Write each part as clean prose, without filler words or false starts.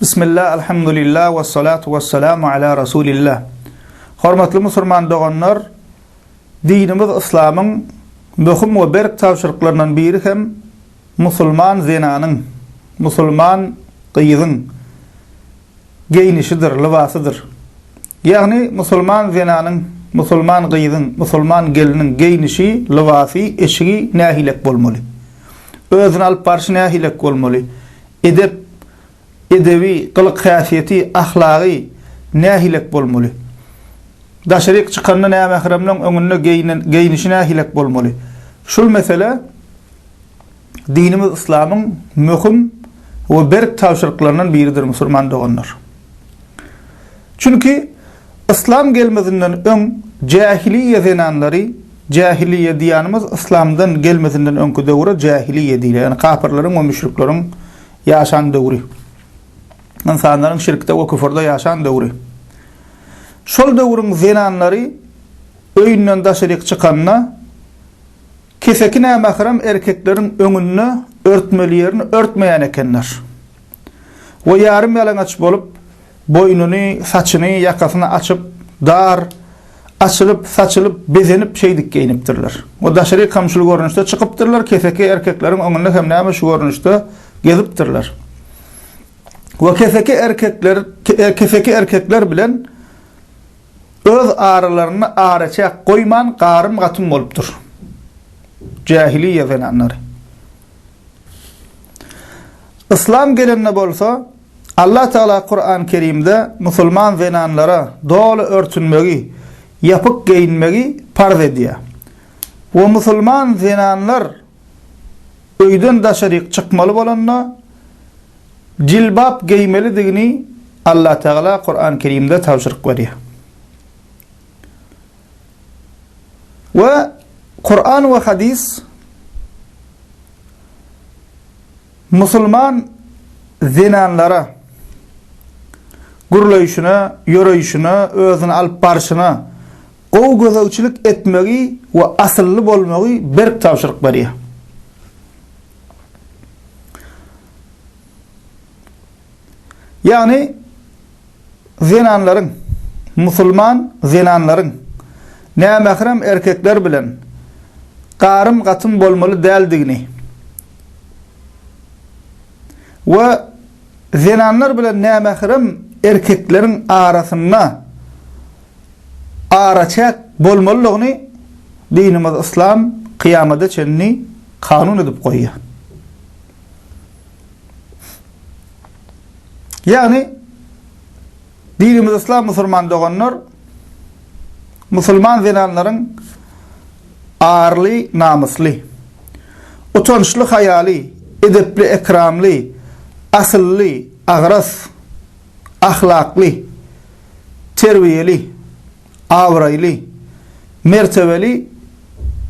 Bismillah, Alhamdulillah, wessalatu wessalamu ala Rasulillah. Hormatly musulman doganlar, dinimiz yslamyň möhüm we berk tabşyryklaryndan biri hem musulman zenanyň, musulman gyzyň geýnişidir, lybasydyr. Ýagny musulman zenanyň, musulman gyzyň, musulman gelniň geýnişi, lybasy, eşigi nähilek bolmaly? Özüni alyp barşy nähilek bolmaly? Edep, edebi, gylyk-häsiýeti, ahlagy nähilek bolmaly? Daşaryk çykanda nämähremleň öňünde geýnen geýnişi nähilek bolmaly? Şul mesele dinimiz yslamyň möhüm we berk tabşyryklaryndan biridir musulman doganlar. Çünki yslam gelmezinden öň jähiliýe zenanlary, jähiliýe diýýänimiz yslamdan gelmezinden öňki döwre jähiliýe diýilýär, ýagny kapyrlaryň we müşrikleriň ýaşan döwri. Ynsanlaryň şirkde we küfürde ýaşan döwri. Şol döwrüň zenanlary öýünden daşaryk çykanda keseki nämährem erkekleriň öňünde örtmeli ýerini örtmeýän ekenler. We ýarym ýalaňaç bolup, boýnuny, saçyny, ýakasyny açyp, dar, açylyp, saçylyp, bezenip şeýdip geýnipdirler. We daşaryk hem şul görnüşde çykypdyrlar, keseki erkekleriň öňünde hem näme şu görnüşde gezipdirler. We keseki erkekler keseki erkekler bilen öz aralarynda araçäk goýman garym-gatym bolupdyr. Jähiliýe zenanlary. Yslam gelende bolsa, Allah Tagala Kuran Kerimde musulman zenanlara doly örtünmegi, ýapyk geýinmegi parz edýär. We musulman zenanlar öýden daşaryk çykmaly bolanda jilbap geýmelidigini Allah Tagala Kuran Kerimde tabşyryk berýär. We Kuran we hadys musulman zenanlara gürleýşine, ýöreýşine, özüni alyp barşyna gowy gözegçilik etmegi we asylly bolmagy berk tabşyryk berýär. Ýagny zenanlaryň, musulman zenanlaryň nämährem erkekler bilen garym-gatym bolmaly däldigini we zenanlar bilen nämährem erkekleriň arasynda araçäk bolmalydygyny dinimiz yslam kyýamada çenli kanun edip goýýar. Ýagny dinimiz yslam musulman doganlar musulman zenanlaryň arly, namysly, utançly haýaly, edepli ekramly, asylly, agras, ahlakly, terbiýeli, abraýly, mertebeli,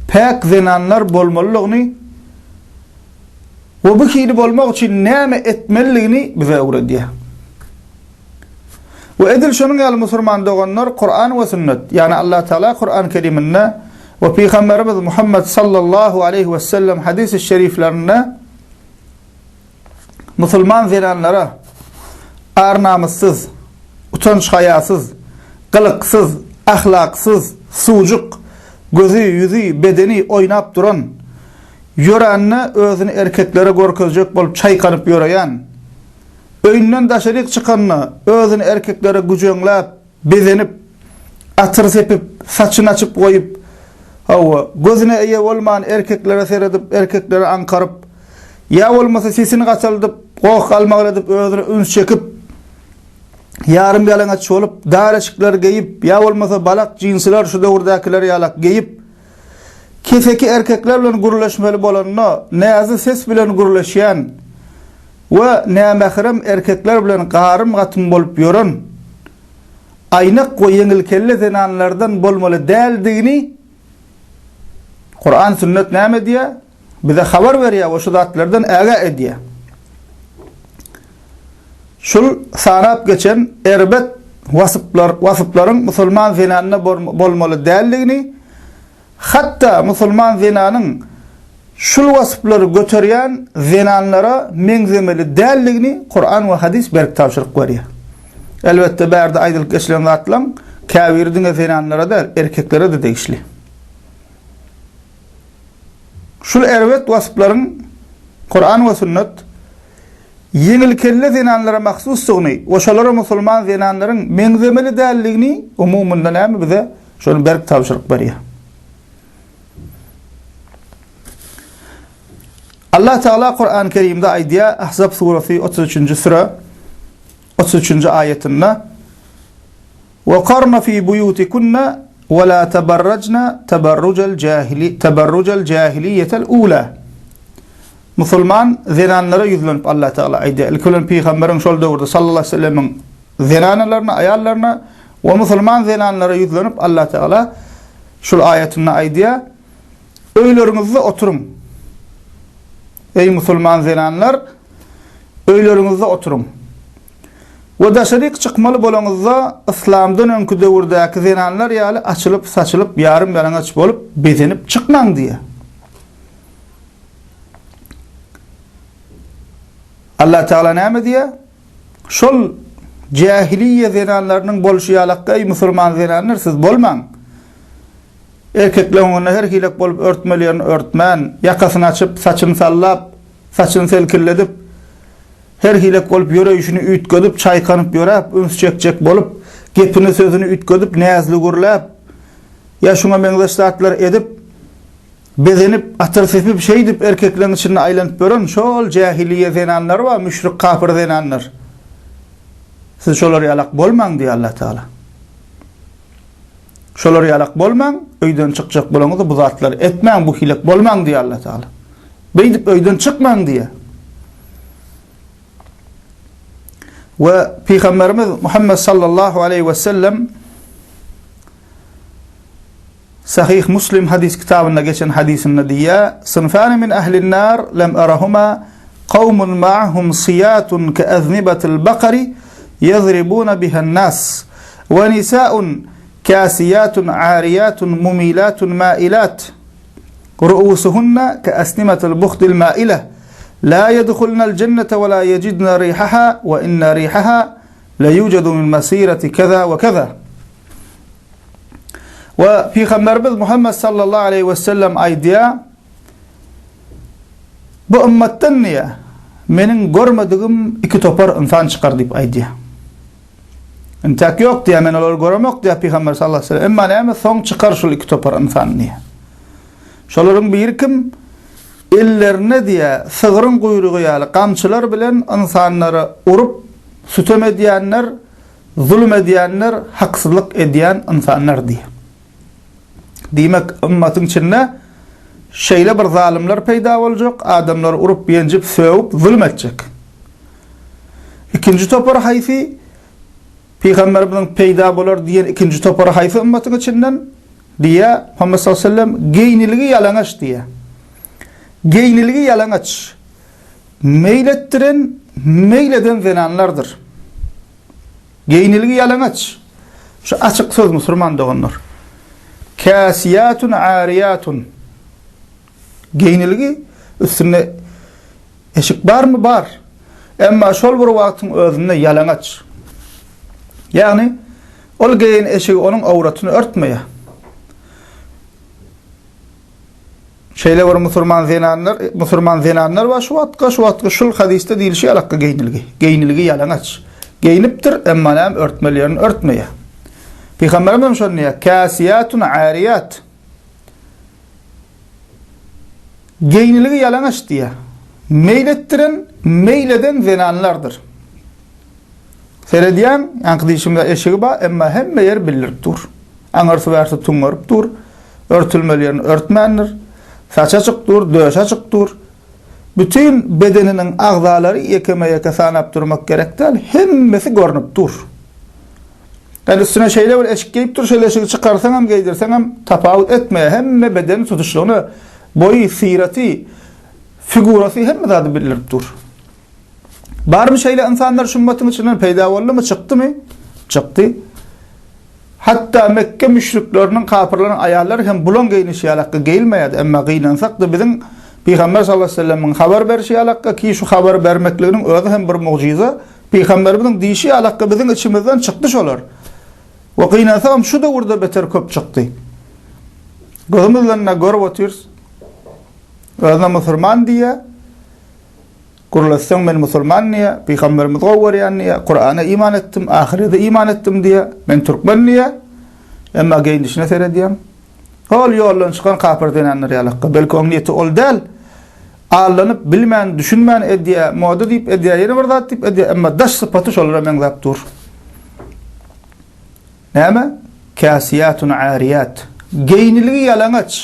päk zenanlar bolmalydygyny we bu hili bolmak üçin näme etmelidigini bize öwredýär. We edil şonuň ýaly musulman doganlar Kuran we sünnet, ýagny Allah Taala Kuran Keriminde we Pygamberimiz Muhammed sallallahu aleýhi we sellem hadys-y şeriflerinde musulman zenanlara ar-namyssyz, utanç-haýasyz, gylyksyz, ahlaksyz, suwjuk, gözi, ýüzi, bedeni oýnap duran, Ýörände özüni erkeklere görkezjek bolup çaýkanyp ýöreýän, öýünden daşaryk çykanda özüni erkeklere güjeňläp, bezenip, atyr sepip, saçyny açyp goýup, hawa, gözüne eýe bolman erkeklere seredip, erkeklere aňkaryp, ýa bolmasa sesini gataldyp, goh-galmagal edip özüne üns çekip, ýarym ýalaňaç bolup, dar eşikler geýip, ýa bolmasa balak, jinsiler şu döwürdäkiler ýalak geýip, Keseki erkekler bilen gürleşmeli bolanda näzli ses bilen gürleşýän we nämährem erkekler bilen garym-gatym bolup ýören aýnak we ýeňilkelle zenanlardan bolmaly däldigini Kuran sünnet näme diýýär? Bize habar berýär we şu zatlardan ägä edýär. Şul sanap geçen erbet wasyplar, wasyplaryň musulman zenanynda bolmaly däldigini, hatda musulman zenanyň Şul wasplary göterýän zenanlara meňzemeli däldigini Kuran we hadys berk tabşyryk berýär. Elbetde bärde aýdylyp geçilen zatlaň käbiri diňe zenanlara däl, erkeklere-de degişli. Şul erbet wasplaryň Kuran we sünnet ýeňilkelle zenanlara mahsusdygyny we şolara musulman zenanlaryň meňzemeli däldigini umumynda näme bize şony berk tabşyryk berýär. Allah Teala Kur'an-ı Kerimde aýdýar, Ahzab surasy 33-nji süre 33-nji aýatynda Ve karna fi buyutikunna ve la tabarrajna tabarrujal jahili tabarrujal jahiliyetel ula. Musulman zenanlara ýüzlenip Allah Teala aýdýar. Ilki bilen pygamberiň şol döwürde sallallahu aleyhi ve sellemiň zenanalaryna, aýallaryna we musulman zenanlara ýüzlenip Allah Teala Şul aýatynda aýdýar, Öýleriňizde oturyň. Eý musulman zenanlar, öýleriňizde oturyň. We daşaryk çykmaly bolaňyzda yslamdan öňki döwürdäki zenanlar ýaly açylyp-saçylyp ýarym-ýalaňaç bolup bezenip çykmaň diýýär. Allah Teala näme diýýär? Şol jähiliýe zenanlarynyň bolşy ýalakka eý musulman zenanlar siz bolmaň. Erkekleň öňünde her hilek bolup örtmeli ýerini örtmän, ýakasyny açyp, saçyny sallap, saçyny selkilledip, her hilek bolup ýöreýşini üýtgedip, çaýkanyp ýöräp, üns çekjek bolup, gepini sözüni üýtgedip, näzli gürläp, ýa şuňa meňzeş zatlar edip, Bezenip, atyr sepip, şeýdip erkekleň içinde aýlanyp ýören şol jähiliýe zenanlar bar, müşrik kapyr zenanlar. Siz şolar ýalak bolmaň diýýär Allah Tagala. Şolar ýalak bolmaň, öýden çykjak bolaňyzda bu zatlary etmäň, bu hilek bolmaň diýýär Allah Tagala. Beýdip öýden çykmaň diýýär. We Pygamberimiz Muhammed sallallahu aleyhi ve sellem Sahyh Muslim hadys kitabynda geçen hadysynda diýýär, Synfani min ehlin-nar lem arahuma kawmun ma'ahum siyatun ke'eznibatil bakari yadribuna bihan-nas we nisa'un kasiyatun ariyatun mumilatun ma'ilat ru'usuhunna ke'asnimatil buhtil ma'ile la yedhulnal jennete we la yecidna rihaha we inna rihaha leyucedu min masirati keza we keza. We Pygamberimiz Muhammed sallallahu aleyhi we sellem aýdýar, Bu ümmetden diýýär, meniň görmedigim iki topar ynsan çykar diýip aýdýar. Intäk ýok diýýär, men olary göremok diýýär Pygamber sallallahu aleyhi ve sellem. Emma näme soň çykar şul iki topar ynsan diýýär. Şolaryň biri kim? Ellerine diýýär, sygryň guýrugy ýaly gamçylar bilen ynsanlara urup, sütem edýänler, Zulum edýänler haksyzlyk edýän ynsanlar diýýär. Diýmek, ymmatyň içinde şeýle bir zalymlar peýda boljak, adamlary urup, ýenjip, sögüp, zulum etjek. Ikinji topar haýsy? Pygamberimiziň peýda bolar diýen ikinji topary haýsy ymmatyň içinden? Diýýär, Muhammet sallallahu aleyhi ve sellem, geýniligi ýalaňaç diýýär. Geýniligi ýalaňaç. Meýl etdiren, meýl eden zenanlardyr. Geýnilgi ýalaňaç. Şu açyk söz musurman doganlar. Käsiýatun ariýatun. Geýnilgi üstünde eşik barmy? Bar. Emma şol bir wagtyň özünde ýalaňaç. Ýagny ol geýen eşigi onuň awratyny örtmeýär. Şeýle bir musurman zenanlar, musurman zenanlar bar şu wagtky, şu wagtky şul hadysda diýilişi ýalakky geýnilgi. Geýnilgi ýalaňaç. Geýnipdir, emma näme örtmeli ýerini örtmeýär. Pygamberimiz hem şony diýýär. Käsiýatun ariýat. Geýnilgi ýalaňaç diýýär. Meýl etdiren, meýl eden zenanlardyr. Seredýäň, ýaňky diýşimde eşigi bar, emma hemme ýeri bildirip dur. Aňyrsy bärsi tüňňerip dur. Örtülmeli ýerini örtmändir. Saçy açyk dur, döşi açyk dur. Bütin bedeniniň agzalary ýekeme-ýeke sanap durmak gerek däl, hemmesi görnüp dur. Ýöne üstüne şeýle bir eşik geýip dur, şeýle eşigi çykarsaňam, geýdirseňem tapawut etmeýär. Hemme bedeni tutuşlygyna boýy, syraty, figurasy hemme zady bildirip dur. Barmy şeýle ynsanlar şu ümmatyň içinden peýda boldumy, çykdymy? Çykdy. Hatda Mekge müşrikleriniň, kapyrlaryň aýallary hem bulaň geýnişi ýalakgy geýilmeýärdi. Emma gynansak-da biziň Pygamber sallallahu aleýhi we sellemiň habar berşi ýalakka ki şu habary bermekliginiň özi hem bir mugjyza. Pygamberimiziň diýşi ýalakka biziň içimizden çykdy şolar. We gynansagam şu döwürde beter köp çykdy. Gözümiz bilen görüp otyrys. Özüne musurman diýýär. Gürletseň men musulman diýýär, pygamberimizi gowy görýän diýýär, Kurana iman etdim, ahyrete iman etdim diýýär, men türkmen diýýär. Emma geýnişine seredýäň. Hol ýoldan çykan kapyr zenanlar ýalakka. Belki oň niýeti ol däl. Allanyp, bilmän, düşünmän edýär, moda diýip edýär, ýene bir zat diýip edýär, emma daş sypaty şolara meňzäp dur. Näme? Käsiýatun ariýat. Geýniligi ýalaňaç.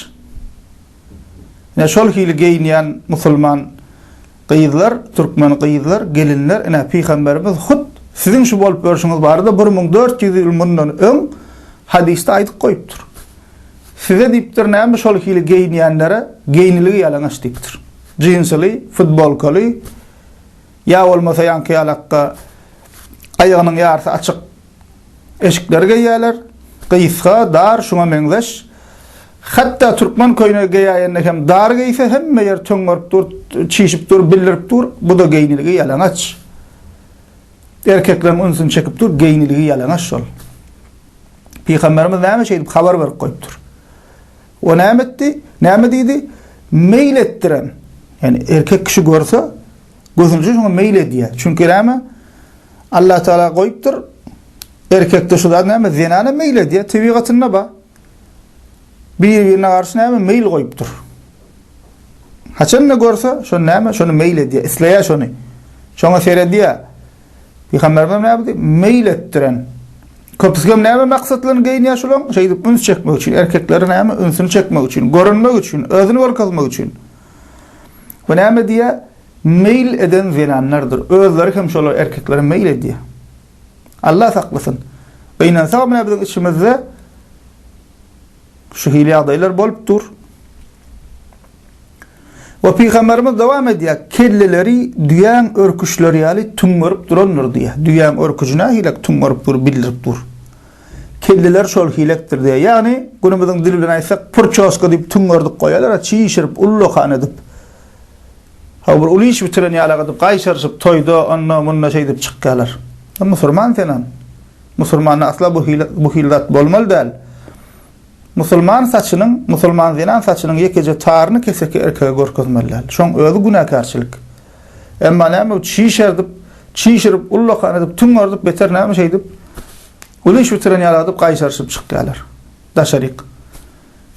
Ine şol hili geýinýän musulman gyzlar, türkmen gyzlar, gelinler, ine pygamberimiz hut siziň şu bolup ýörşüňiz barada 1400 ýyl mundan öň hadysda aýdyp goýupdyr. Size diýipdir näme şol hili geýinýänlere geýniligi ýalaňaç diýipdir. Jinsyly, futbolkaly ýa bolmasa ýaňky ýalakka aýagynyň ýarysy açyk Eşikleri geýýärler. Gysga, dar, şuňa meňzeş. Hatda türkmen köýnegi geýäýende hem dar geýse, hemme ýer töňňerip dur, çişip dur, bildirip dur. Bu-da geýniligi ýalaňaç. Erkekleriň ünsüni çekip dur, geýniligi ýalaňaç şol. Pygamberimiz näme şeýdip habar berip goýupdyr. O näme etdi? Näme diýdi? Meýil etdiren. Ýani erkek kişi görse, gözünje şoňa meýil edýär. Çünki näme? Allah Teala goýupdyr. Erkekde şu zat näme? Zenana meýil edýär, tebigatynda bar. Bir-birine garşy näme? Meýil goýupdyr. Haçan-da görse, şony näme? Şony meýil edýär, isleýär şony. Şoňa seredýär. Pygamberimiz näme diýdi? Meýil etdiren. Köpüsi hem näme maksat bilen geýinýär şulaň? Şeýdip üns çekmek üçin, erkekleri näme? Ünsüni çekmek üçin, görünmek üçin, özüni görkezmek üçin. Bu näme diýýär? Meýil eden zenanlardyr. Özleri hem şolar erkeklere meýil edýär. Allah saklasyn. Gynansagam ine biziň içimizde şu hili ýagdaýlar bolup dur. We pygamberimiz dowam edýär, kelleleri düýäň örküçleri ýaly tüňňerip durandyr diýýär. Düýäň örküji nähilek tüňňerip dur, bildirip dur. Kelleler şol hilekdir diýýär. Ýagny, günümiziň dili bilen aýtsak, purçoska diýip tüňňerdip goýarlar, çişirip, ullakan edip. Haw bir uly iş bitiren ýalak edip gaýşaryşyp toýda onda munda şeýdip çykýalar. Musurman senem. Musurmanda asla bu hili bu hili zat bolmaly däl. Musulman saçynyň, musulman zenan saçynyň ýekeje taryny keseki erkege görkezmeli däl. Şoň özi günäkärçilik. Emma näme çişerdip, çişirip, ullakan edip, tüňňerdip beter näme şeýdip uly iş bitiren ýalak edip gaýşaryşyp çykýalar. Daşaryk.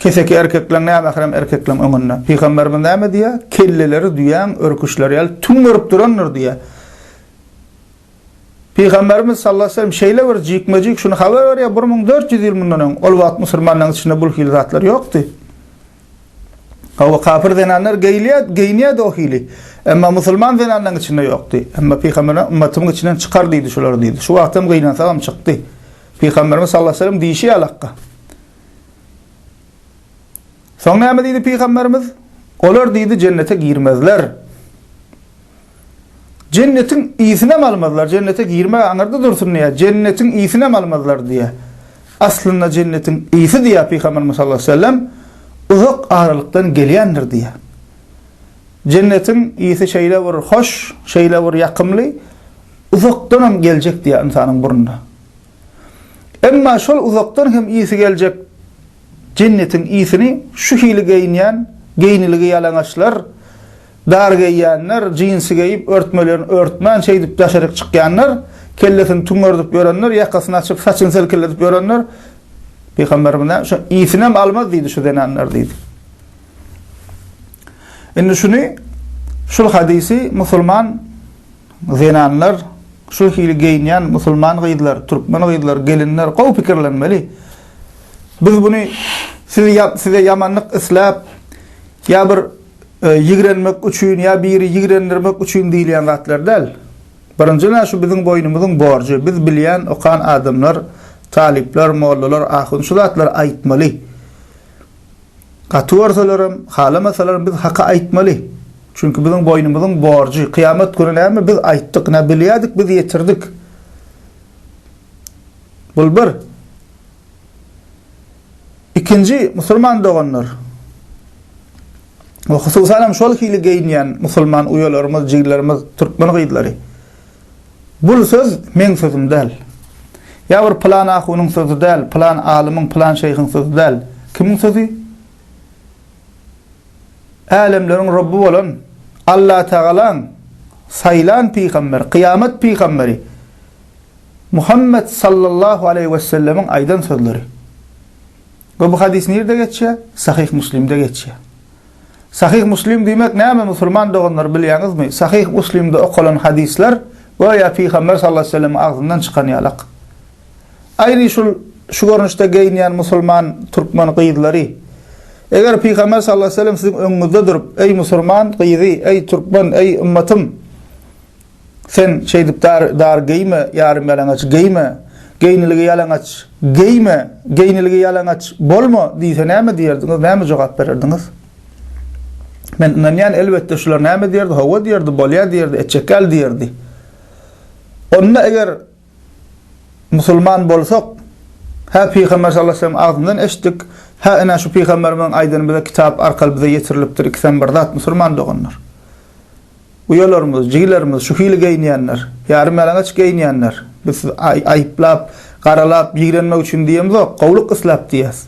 Keseki erkekleň nämährem erkekleň öňünde. Pygamberimiz näme diýýär? Kelleleri düýäň örküçleri ýaly tüňňerip durandyr diýýär. Pygamberimiz sallallahu aleýhi we sellem şeýle bir jikme-jik şuny habar berýär, 1400 ýyl mundan öň. Ol wagt musulmanlaryň içinde bul hili zatlar ýokdy. Hawa, kapyr zenanlar geýilýär, geýinýärdi o hili. Emma musulman zenanlaryň içinde ýokdy. Emma pygamberimiz ümmetimiň içinden çykar diýdi şular diýdi. Şu wagtam gynansagam çykdy. Pygamberimiz sallallahu aleýhi we sellem diýşi ýalakka. Soň näme diýdi pygamberimiz? Olar diýdi jennete girmezler. Jennetiň ysynam almazlar, jennete girmek aňyrda dursun diýýär. Jennetiň ysynam almazlar diýýär. Aslynda jennetiň ysy diýýär pygamberimiz sallallahu aleyhi ve sellem uzak aralykdan gelýändir diýýär. Jennetiň ysy şeýle bir hoş, şeýle bir ýakymly, uzakdanam geljek diýýär ynsanyň burnuna. Emma şol uzakdan hem ysy geljek jennetiň ysyny şu hili geýinýän, geýniligi ýalaňaçlar, dar geýýänler, jinsi geýip, örtmelerini örtmän şeýdip daşaryk çykýanlar, kellesini tüňňerdip ýörenler, ýakasyny açyp, saçyny selkilledip ýörenler, Pygamberimiz näme, şo ysynam almaz diýdi şu zenanlar diýdi. Indi şuny, şul hadysy musulman Zenanlar, şu hili geýinýän musulman gyzlar, türkmen gyzlar, gelinler gowy pikirlenmeli. Biz buny siz size ýamanlyk isläp ýa bir e, ýigrenmek üçin ýa biri ýigrendirmek üçin diýilýän zatlar däl. Birinjiden şu biziň boýnumyzyň borjy. Biz bilýän, okan adamlar, talyplar, mollalar, ahun şu zatlary aýtmaly. Gaty görselerem, halamasalaram biz haky aýtmaly. Çünki biziň boýnumyzyň borjy. Kyýamat güni näme biz aýtdyk, nä bilýärdik biz ýetirdik. Bul bir. Ikinji, musulman doganlar. We hususan hem şol hili geýinýän musulman uýalarymyz, jiglerimiz, türkmen gyzlary. Bul söz meň sözüm däl. Ýa bir pylan ahunyň sözi däl, pylan alymyň, pylan şeýhiň sözi däl. Kimiň sözi? Älemleriň Robby bolan Allatagalaň saýlan pygamberi, kyýamat pygamberi Muhammet sallallahu aleýhi wesellemiň aýdan sözleri. We bu hadys nirde geçýär? Sahyh Muslimde geçýär. Sahyh Muslim diýmek näme musulman doganlar bilýäňizmi? Sahyh Muslimde okalan hadyslar göýä Pygamber sallallahu aleýhi wesellemiň agzyndan çykan ýalak. Aýny şul şu görnüşde geýinýän musulman türkmen gyzlary eger Pygamber sallallahu aleýhi wesellem siziň öňüňizde durup, eý musulman gyzy, eý türkmen, eý ymmatym, Sen şeýdip dar dar geýme, ýarym ýalaňaç geýme, geýnilgi ýalaňaç geýme, geýnilgi ýalaňaç bolma diýse näme diýerdiňiz, näme jogap bererdiňiz? Men ynanýan elbetde şular näme diýerdi, hawa diýerdi, bolýa diýerdi, etjek ýaly diýerdi. Onda eger musulman bolsak, hä Pygamber sallallahu aleyhi ve sellem agzyndan eşitdik, hä ine şu pygamberimiziň aýdany bize kitap arkaly bize ýetirilipdir, ikisem bir zat musulman doganlar. Uýalarymyz, jigilerimiz şu hili geýinýänler, ýarym ýalaňaç geýinýänler. Biz sizi aýyplap, garalap, ýigrenmek üçin diýemzok, gowulyk isläp diýýäs.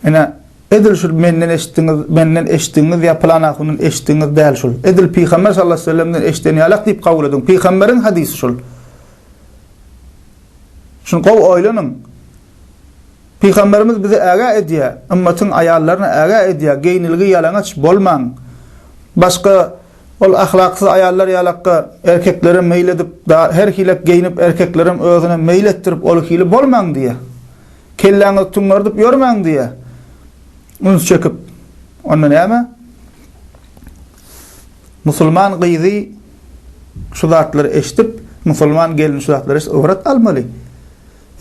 Ine, edil şul menden eşitdiňiz, menden eşitdigiňiz ýa pylan ahundan eşitdigiňiz däl şul. Edil Pygamber sallallahu aleyhi ve sellemden eşiden ýalak diýip kabul ediň. Pygamberiň hadysy şul. Şuny gowy oýlanyň. Pygamberimiz bizi ägä edýär, ymmatyň aýallaryny ägä edýär, geýnilgi ýalaňaç bolmaň. Başga ol ahlaksyz aýallar ýalakka erkeklere meýil edip, da her hilek geýnip erkeklerem özüne meýil etdirip ol hili bolmaň diýýär. Kelläňizi tüňňerdip ýörmäň diýýär. Üns çekip. Onda näme? Musulman gyzy şu zatlary eşidip, musulman gelin şu zatlary eşidip ybrat almaly.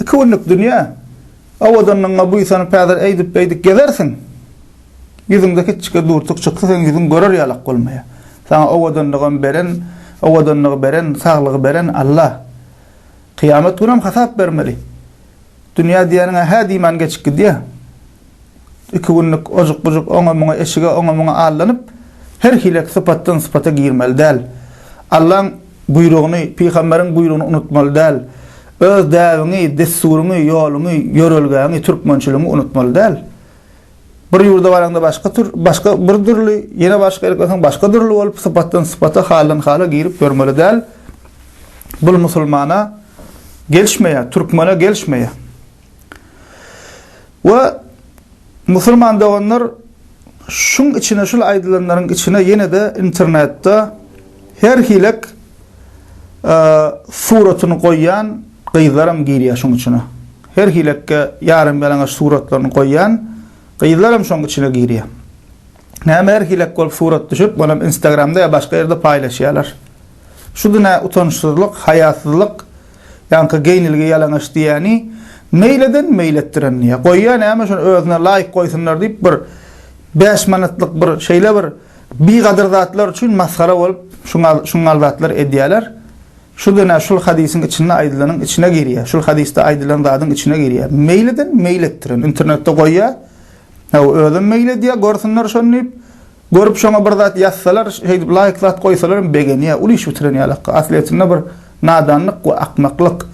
Iki günlük dünýä. Owadanlygyňa buýsanyp häzir eýdip-beýdip gezersiň. Ýüzüňde kiçijik durtuk çyksa seň ýüzüň görer ýalak bolmaýar. Saňa owadanlygam beren, owadanlygy beren, saglygy beren Alla. Kyýamat günem hasap bermeli. Dünýä diýeniň-ä hä diýmän geçip gidýär. Iki günlük ojuk-bujuk oňa-muňa eşige oňa-muňa allanyp, her hilek sypatdan sypata girmeli däl. Allaň buýrugyny, pygamberiň buýrugyny unutmaly däl. Öz däbiňi, dessuryňy, ýoluňy, ýörelgäňi, türkmençiligiňi unutmaly däl. Bir ýurda baraňda başga tür, başga bir dürli, ýene başga ýere barsaň başga dürli bolup, sypatdan sypata, haldan hala girip ýörmeli däl. Bul musulmana gelişmeýär, türkmene gelişmeýär. We musulman doganlar şuň içine şul aýdylanlaryň içine ýene-de internetde her hilek e, suratyny goýýan gyzlaram girýär şuň içine. Her hilekke ýarym ýalaňaç suratlaryny goýýan gyzlaram şoň içine girýär. Näme her hilek bolup surat düşüp, onam Instagramda ýa başga ýerde paýlaşýarlar. Şu dünä utançsyzlyk, haýasyzlyk, ýaňky geýnilgi ýalaňaç diýýäni meýil eden meýil etdiren diýýär. Goýýar näme şony özüne laýk goýsunlar diýip bir 5 manatlyk bir şeýle bir bigadyr zatlar üçin masgara bolup şuňa şuňal zatlar edýärler. Şu dünä şul hadysyň içinde aýdylanyň içine girýär. Şul hadysda aýdylan zadyň içine girýär. Meýil eden meýil etdiren internetde goýýar. Hawa özem meýil edýär görsünler şony diýip. Görüp şoňa bir zat ýazsalar, şeýdip laýk zat goýsalar hem begenýär, uly iş bitiren ýalakka. Aslyýetinde bir nadanlyk we akmaklyk.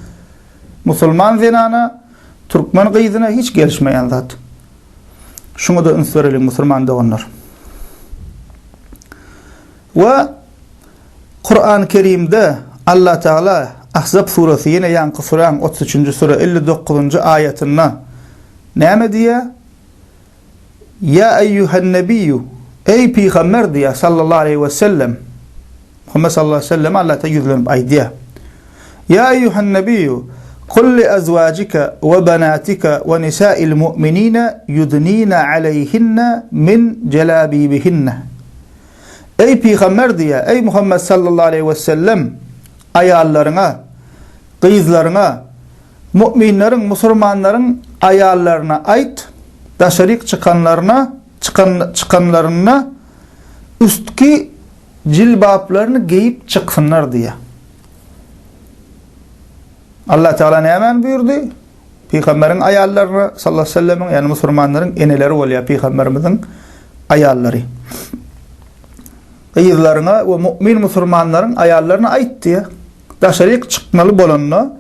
Musulman zenana, türkmen gyzyna hiç gelişmeýän zat. Şuňa-da üns bereliň musulman doganlar. We Kur'an Kerimde Allah Teala Ahzab suresi ýene ýaňky suraň 33-nji sure 59-njy aýatynda näme diýýär? Ýa eýýuhen-nebiýu, Eý pygamber diýýär, sallallahu aleýhi we sellem. Muhammet sallallahu aleýhi we selleme Allah Teala ýüzlenip aýdýar. Ýa eýýuhen-nebiýu, kul li azwajika we banatika we nisa'il mu'minina yudnina aleýhinne min jelabibihinne. Eý pygamber diýýär, eý Muhammet sallallahu aleýhi we sellem, aýallaryňa, gyzlaryňa Mu'minleriň, musurmanlaryň aýallaryna aýt, daşaryk çykanlaryna, çykan, çykanlarynda üstki jilbaplaryny geýip çyksynlar diýýär. Allah Teala nämäni buýurdy? Pygamberiň aýallaryna, sallallahu aleyhi ve sellemiň, ýagny musurmanlaryň eneleri bolýar pygamberimiziň aýallary. Gyzlaryňa we mu'min musulmanlaryň aýallaryna aýt diýýär. Daşaryk çykmaly bolanda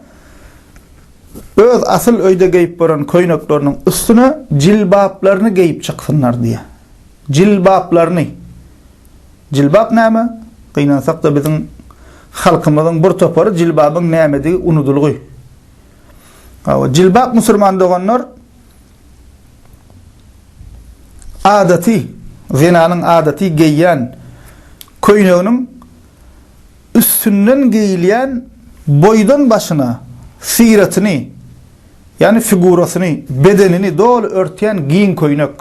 öz asyl öýde geýip boran köýnekleriniň üstüne jilbaplaryny geýip çyksynlar diýýär. Jilbaplaryny. Jilbap näme? Gynansak-da biziň halkymyzyň bir topary jilbabyň nämedigi unudylgy. Hawa, jilbap musulman doganlar adaty, zenanyň adaty geýýän köýneginiň üstünden geýilýän boýdan başyna syratyny, ýagny figurasyny, bedenini doly örtýän giň köýnek.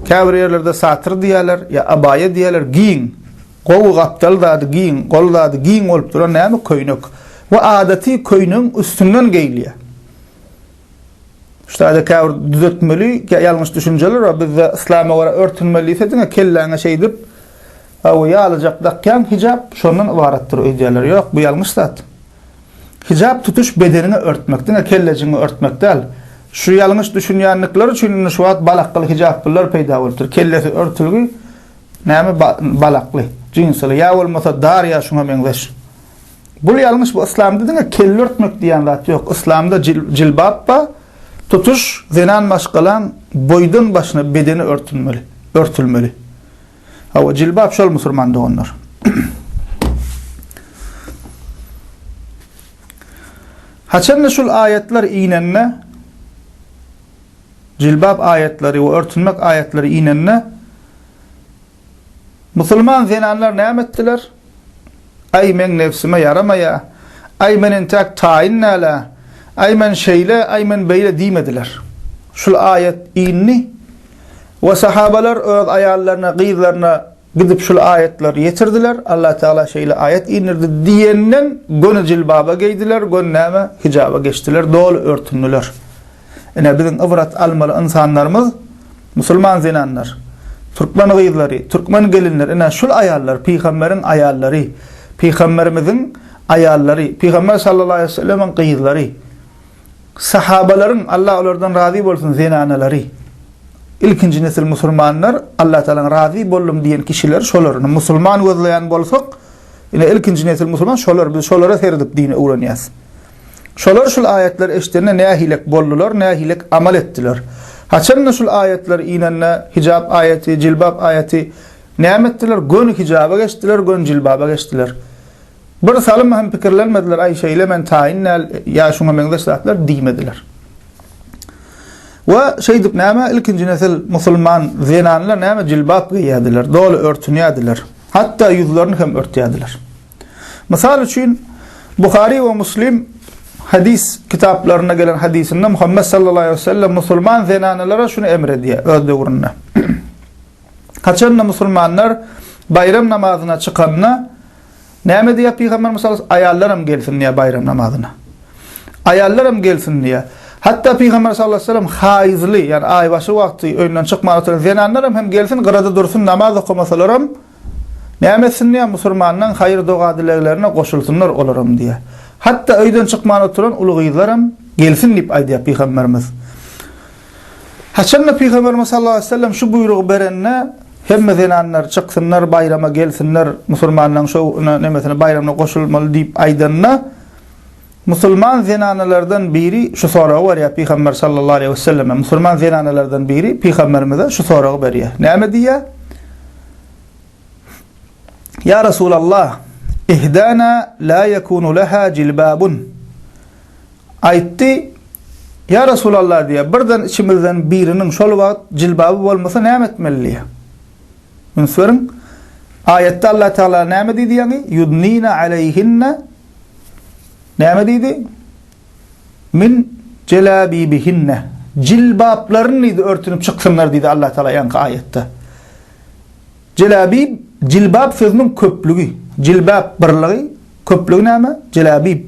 Käbir ýerlerde satyr diýýärler, ýa abaýa diýýärler, giň, gowy gapdal zady giň, gol zady giň bolup duran näme köýnek. We adaty köýnegiň üstünden geýilýär. Şu taýda käbir düzetmeli ýalňyş düşünjeler bar. Bizde yslama görä örtünmeli diýse diňe kelläňe şeýdip hawa ýalyjak dakýaň hijap şondan ybaratdyr öýdýärler. Ýok, bu ýalňyş zat. Hijap tutuş bedeniňi örtmek, diňe kellejigiňi örtmek däl. Şu ýalňyş düşünýänlikleri üçin indi şu wagt balakly hijaplylar peýda bolupdyr. Kellesi örtülgi näme balakly, jinsyly ýa bolmasa dar ýa şuňa meňzeş. Bul ýalňyş bu yslamda diňe kelle örtmek diýen zat ýok. Yslamda jilbap bar. Tutuş zenan maşgalaň boýdan başyna bedeni örtünmeli, örtülmeli. Hawa, jilbap şol musurman doganlar. Haçanda şul aýatlar inende jilbap aýatlary we örtünmek aýatlary inende Musulman zenanlar näme etdiler? Aý meň nebsime ýaramaýa, aý men entäk taýyn dälä, aý men şeýle, aý men beýle diýmediler. Şul aýat indi we sahabalar öz aýallaryna, gyzlaryna gidip şul aýatlary ýetirdiler, Allah Tagala şeýle aýat indirdi diýenden göni jilbaba geýdiler, göni näme hijaba geçdiler, doly örtündiler. Ine biziň ybrat almaly ynsanlarymyz musulman zenanlar, türkmen gyzlary, türkmen gelinleri ine şul aýallar pygamberiň aýallary, pygamberimiziň aýallary, pygamber sallallahu aleýhi we sellemiň gyzlary, sahabalaryň Allah olardan razy bolsun zenanalary. Ilkinji nesil musulmanlar Allah Tagalaň razy boldum diýen kişiler şolar. Musulman gözleýän bolsak, ine ilkinji nesil musulman şolar biz şolara seredip dini öwrenýäs. Şolar şul aýatlary eşidende nähilek boldular, nähilek amal etdiler? Haçanda şul aýatlar inende, hijap aýaty, jilbap aýaty, näme etdiler? Göni hijaba geçdiler, göni jilbaba geçdiler. Bir salym hem pikirlenmediler, aý şeýle men taýyn däl, ýa şuňa meňzeş zatlar diýmediler. We şeýdip näme ilkinji nesil musulman zenanlar näme jilbap geýýärdiler, doly örtünýärdiler. Hatda ýüzlerini hem örtýärdiler. Mysal üçin, Buhary we Muslim hadys kitaplarynda gelen hadysynda Muhammet sallallahu aleyhi ve sellem musulman zenanalara şuny emr edýär öz döwründe. Haçanda musulmanlar baýram namazyna çykanda näme diýýär Pygamberimiz sallallahu aýallar hem gelsin diýýär baýram namazyna. Aýallar hem gelsin diýýär. Hatda Pygamber sallallahu aleyhi ve sellem haýyzly, ýagny aýbaşy wagty öýünden çykman oturan zenanlar hem gelsin, gyrada dursun, namaz okamasalar hem Näme etsin diýýär, musurmanlaň haýyr-doga-dileglerine goşulsynlar olaram diýýär. Hatda öýden çykman oturan uly gyzlaram gelsin diýip aýdýar pygamberimiz. Haçanda pygamberimiz sallallahu aleýhi we sellem şu buýrugy berende, hemme zenanlar çyksynlar, baýrama gelsinler, musurmanlaň şo nemesine baýramyna goşulmaly diýip aýdanda, musulman zenanalardan biri şu soragy berýär pygamber sallallahu aleýhi we selleme. Musulman zenanalardan biri pygamberimize şu soragy berýär. Näme diýýär? Ýa Resulallah, ihdana la yekunu laha jilbabun. Aýtdy, Ýa Resulallah diýýär, birden içimizden biriniň şol wagt jilbaby bolmasa näme etmeli diýýär. Üns beriň. Aýatda Allah Teala näme diýdi ýaňy? Yudnina aleyhinne näme diýdi? Min jelabibihinne. Jilbaplaryny diýdi örtünip çyksynlar diýdi Allah Teala ýaňky aýatda. Jelabib, jilbap sözüniň köplügi. Jilbap birligi, köplügi näme? Jelabib.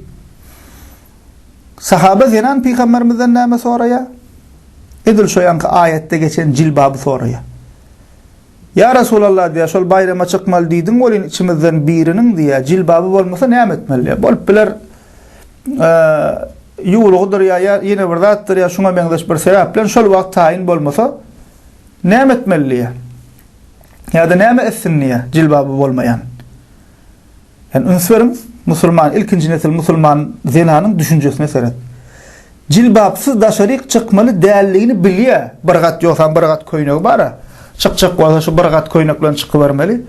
Sahaba zenan pygamberimizden näme soraýar? Edil şo ýaňky aýatda geçen jilbaby soraýar. Ýa Resulallah diýýär, şol baýrama çykmaly diýdiň welin içimizden biriniň diýýär, jilbaby bolmasa näme etmeli diýýär. Bolup biler ýuwlugydyr ýa ýene bir zatdyr ýa şuňa meňzeş bir sebäp bilen şol wagt taýyn bolmasa näme etmeli diýýär. Ýa-da näme etsin diýýär, jilbaby bolmaýan. Ýani üns beriň, musulman, ilkinji nesil musulman zenanyň düşünjesine seret. Jilbapsyz daşaryk çykmaly däldigini bilýär. Bir gat ýogsam bir gat köýnegi bar-a. Çykjak bolsa şu bir gat köýnek bilen çykybermeli.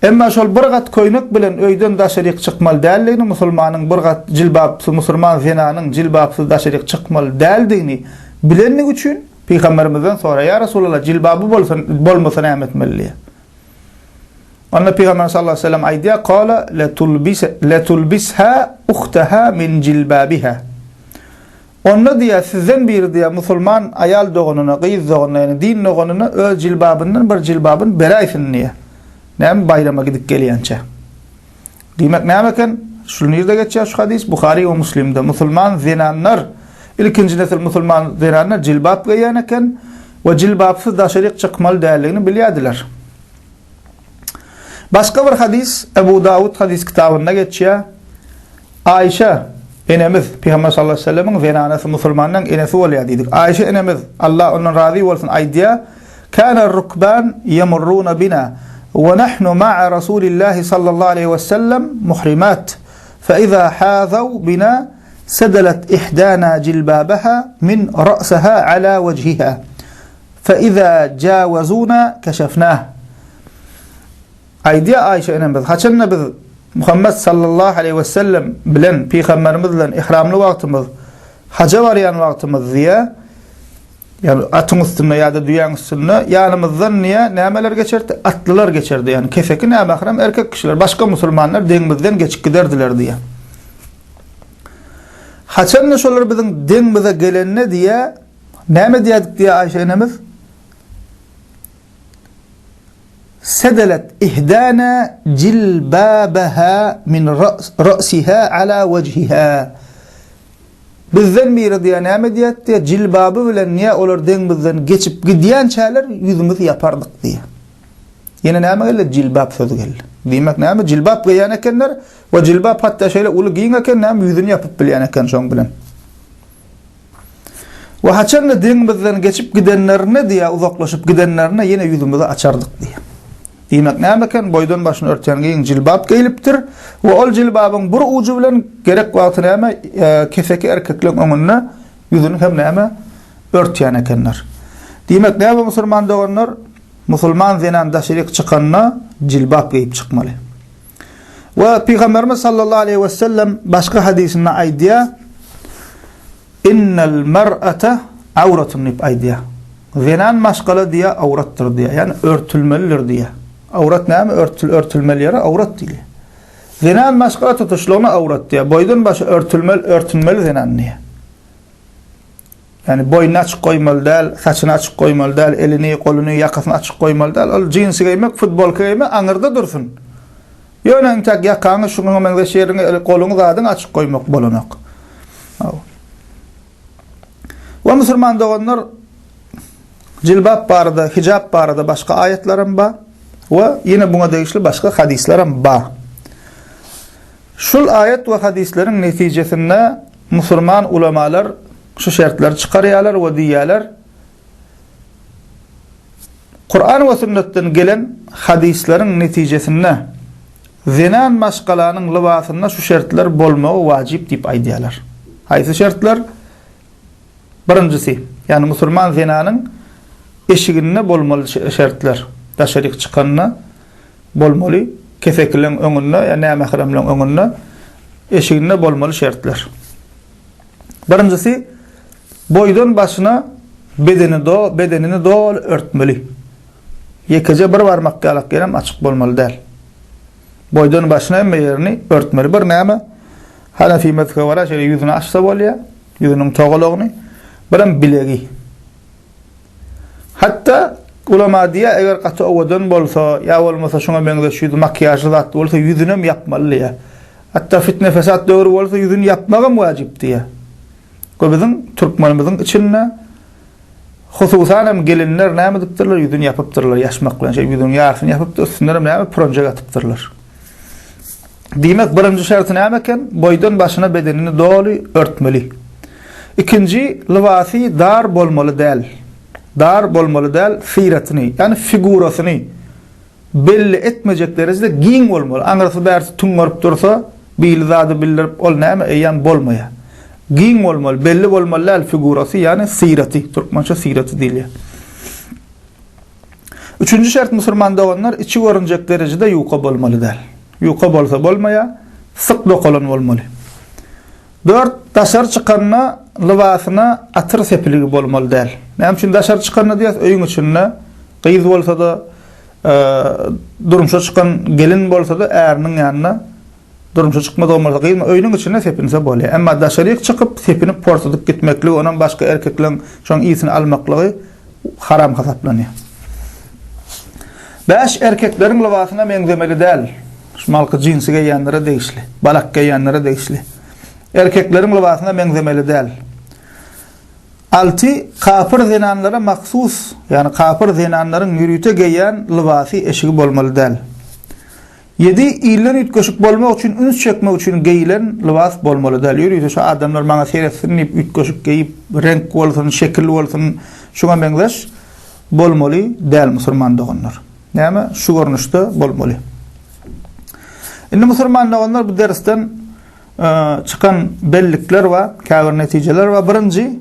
Emma şol bir gat köýnek bilen öýden daşaryk çykmaly däldigini, musulmanyň bir gat jilbapsyz, musulman zenanyň jilbapsyz daşaryk çykmaly däldigini bilenligi üçin Pygamberimizden soraýar, Ýa Resulallah, jilbaby bolsa, bolmasa näme etmeli diýýär. Onda Pygamber sallallahu aleyhi ve sellem aýdýar, Kala letulbisha uhtaha min jilbabiha. Onda diýýär, sizden biri diýýär, musulman aýal doganyna, gyz doganyna, ýagny din doganyna öz jilbabyndan bir jilbabyny beräýsin diýýär. Näme baýrama gidip gelýänçä. Diýmek näme eken? Şu nirde geçýär şu hadys? Buhary we Muslimde. Musulman zenanlar, ilkinji nesil musulman zenanlar jilbap geýýän eken we jilbapsyz daşaryk çykmaly däldigini bilýärdiler. Başga bir hadys Ebu Dawud hadys kitabynda geçýär. Aýşa enemiz, Pygamber sallallahu aleyhi ve sellemiň zenanasy, musulmanlaryň enesi bolýar diýdik. Aýşa enemiz, Allah ondan razy bolsun, aýdýar, Kana rukban yemurruna bina we nahnu ma'a Rasulillahi sallallahu aleyhi ve sellem muhrimat. Fe iza hazaw bina sedelet ihdana jilbabaha min ra'saha ala wejhiha. Fe iza jawazuna keşefnah. Aýdýar Aýşa enemiz, haçanda biz Muhammet sallallahu aleýhi we sellem bilen, pygamberimiz bilen ihramly wagtymyz, haja barýan wagtymyz diýýär, ýagny atyň üstünde ýa-da düýäň üstünde ýanymyzdan diýýär, nämeler geçerdi? Atlylar geçerdi, ýagny keseki nämährem erkek kişiler, başga musulmanlar deňimizden geçip giderdiler diýýär. Haçanda şolar biziň deňimize gelende diýýär, näme diýerdik diýýär Aýşa enemiz? Sedelet ihdana jilbabaha min ra'siha ala wejhiha. Bizden biri diýýär, näme diýýär diýýär, jilbaby bilen diýýär, olar deňimizden geçip gidýänçäler ýüzümizi ýapardyk diýýär. Ýene näme geldi? Jilbap sözi geldi. Diýmek näme? Jilbap geýýän ekenler we jilbap hatda şeýle uly giň eken, näme ýüzüni ýapyp bilýän eken şoň bilen. We haçanda deňimizden geçip gidenlerinde diýýär, uzaklaşyp gidenlerinde ýene ýüzümizi açardyk diýýär. Diýmek näme eken? Boýdan başyny örtýän giň jilbap geýlipdir we ol jilbabyň bir ujy bilen gerek wagty näme, keseki erkekleň öňünde ýüzüni hem näme örtýän ekenler. Diýmek näme musulman doganlar? Musulman zenan daşaryk çykanda jilbap geýip çykmaly. We Pygamberimiz sallallahu aleýhi we sellem başga hadysynda aýdýar, Innel mer'ate awratun diýip aýdýar. Zenan maşgala diýýär, awratdyr diýýär. Ýagny örtülmelidir diýýär. Awrat näme? Örtül, örtülmeli ýere awrat diýilýär. Zenan maşgala tutuşlygyna awrat diýýär. Boýdan başa örtülmeli, örtünmeli zenan diýýär. Ýagny boýnuny açyk goýmaly däl, saçyny açyk goýmaly däl, elini, goluny, ýakasyny açyk goýmaly däl. Ol jinsi geýmek, futbolka geýmek aňyrda dursun. Ýöne entek ýakaňy, şuňa meňzeş ýeriňi, eli, goluňy zadyňy açyk goýmak bolanok. We musulman doganlar jilbap barada, hijap barada başga aýatlaram bar we ýene buňa degişli başga hadyslaram bar. Şul aýat we hadyslaryň netijesinde musurman ulamalar şu şertleri çykarýarlar we diýýärler, Kuran we sünnetden gelen hadyslaryň netijesinde zenan maşgalanyň lybasynda şu şertler bolmagy wajyp diýip aýdýarlar. Haýsy şertler? Birinjisi, ýagny musulman zenanyň eşiginde bolmaly şertler, daşaryk çykanda bolmaly, kesekileň öňünde ýa nämähremleň öňünde eşiginde bolmaly şertler. Birinjisi, boýdan başyna bedeni do, bedenini doly örtmeli. Ýekeje bir barmak ýalak ýerem açyk bolmaly däl. Boýdan başyna hemme ýerini örtmeli. Bir näme? Hanefi mezhebe görä şeýle ýüzüni açsa bolýar, ýüzüniň togalagyny, birem bilegi. Hatda ulama diýýär, eger gaty owadan bolsa, ýa bolmasa şuňa meňzeş ýüzi makiýažly zat bolsa, ýüzünem ýapmaly diýýär. Hatda fitne-fesat döwri bolsa, ýüzüni ýapmagam wajyp diýýär. We biziň türkmenimiziň içinde hususan hem gelinler näme edipdirler, ýüzüni ýapypdyrlar ýaşmak bilen. Şeý ýüzüniň ýarysyny ýapypdyr, üstünden hem näme puranjak atypdyrlar. Diýmek, birinji şerti näme eken? Boýdan başyna bedenini doly örtmeli. Ikinji, lybasy dar bolmaly däl. Dar bolmaly däl, syratyny, ýagny figurasyny. belli etmejek derejede giň bolmaly. Aňyrsy bärsi tüňňerip dursa, bili zady bildirip, ol näme, eýýäm bolmaýar. Giň bolmaly, belli bolmaly däl figurasy, ýagny syraty, türkmençe syraty diýilýär. Üçünji şert musurman doganlar içi görünjek derejede ýuka bolmaly däl. Ýuka bolsa bolmaýar, syk dokalan bolmaly. Dört, daşary çykanda lybasyna atyr sepiligi bolmaly däl. Näme üçin daşary çykanda diýýäs, öýüň içinde gyz bolsa-da, durmuşa çykan gelin bolsa-da äriniň ýanynda durmuşa çykmadygam bolsa gyz öýüniň içinde sepinse bolýar. Emma daşaryk çykyp sepinip porsudyp gitmekligi, onam başga erkekleň şoň ysyny almaklygy haram hasaplanýar. Bäş, erkekleriň lybasyna meňzemeli däl. Şu malky jinsi geýýänlere degişli, balak geýýänlere degişli. Erkekleriň lybasyna meňzemeli däl. Alty, kapyr zenanlara mahsus, ýagny kapyr zenanlaryň ýörite geýýän lybasy, eşigi bolmaly däl. Ýedi, ilden üýtgeşik bolmak üçin, üns çekmek üçin geýilen lybas bolmaly däl. Ýörite şu adamlar maňa seretsin diýip üýtgeşik geýip, reňk bolsun, şekil bolsun, şuňa meňzeş bolmaly däl musurman doganlar. Näme? Şu görnüşde bolmaly. Indi musurman doganlar bu dersden çykan bellikler bar, käbir netijeler bar. Birinji,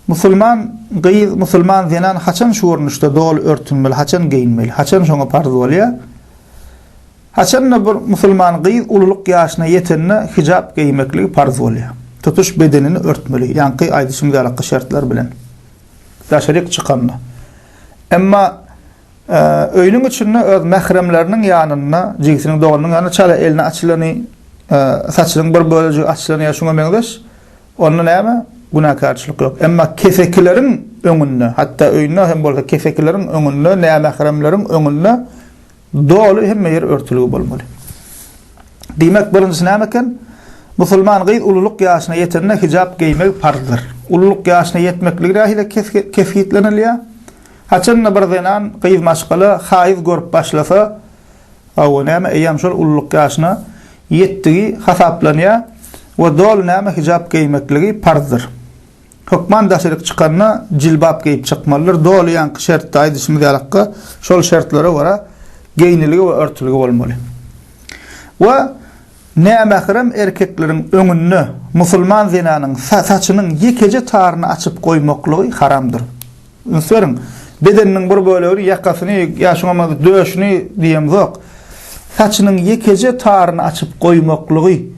Musulman gyz, musulman zenan haçan şu görnüşde doly örtünmeli, haçan geýinmeli, haçan şoňa parz bolýar? Haçanda bir musulman gyz ululyk ýaşyna ýetende hijap geýmekligi parz bolýar. Tutuş bedenini örtmeli, ýaňky aýdyşymyz ýalakky şertler bilen. Daşaryk çykanda. Emma öýüniň içinde öz mähremleriniň ýanynda, jigisiniň, doganynyň ýanynda çala elini açylany, saçynyň bir bölejigi açylany ýa şuňa meňzeş Onda näme? Günäkärçilik ýok. Emma kesekileriň öňünde, hatda öýünde hem bolsa kesekileriň öňünde, nämähremleriň öňünde doly hemme ýer örtülgi bolmaly. Diýmek, birinjisi näme eken? Musulman gyz ululyk ýaşyna ýetende hijap geýmegi parzdyr. Ululyk ýaşyna ýetmekligi nähili kesgitlenilýär? Haçanda bir zenan, gyz maşgala haýyz görüp başlasa, Hawa, näme, eýýäm şol ululyk ýaşyna ýetdigi hasaplanýar we doly näme hijap geýmekligi parzdyr. Hökman daşaryk çykanda jilbap geýip çykmalydyr, doly ýaňky şertde aýdyşymyz ýalakka şol şertlere görä geýniligi we örtülgi bolmaly. We nämährem erkekleriň öňünde musulman zenanyň saçynyň ýekeje taryny açyp goýmaklygy haramdyr. Üns beriň, bedeniniň bir bölegini, ýakasyny ýa şuňa meňzeş döşüni diýemzok. Saçynyň ýekeje taryny açyp goýmaklygy,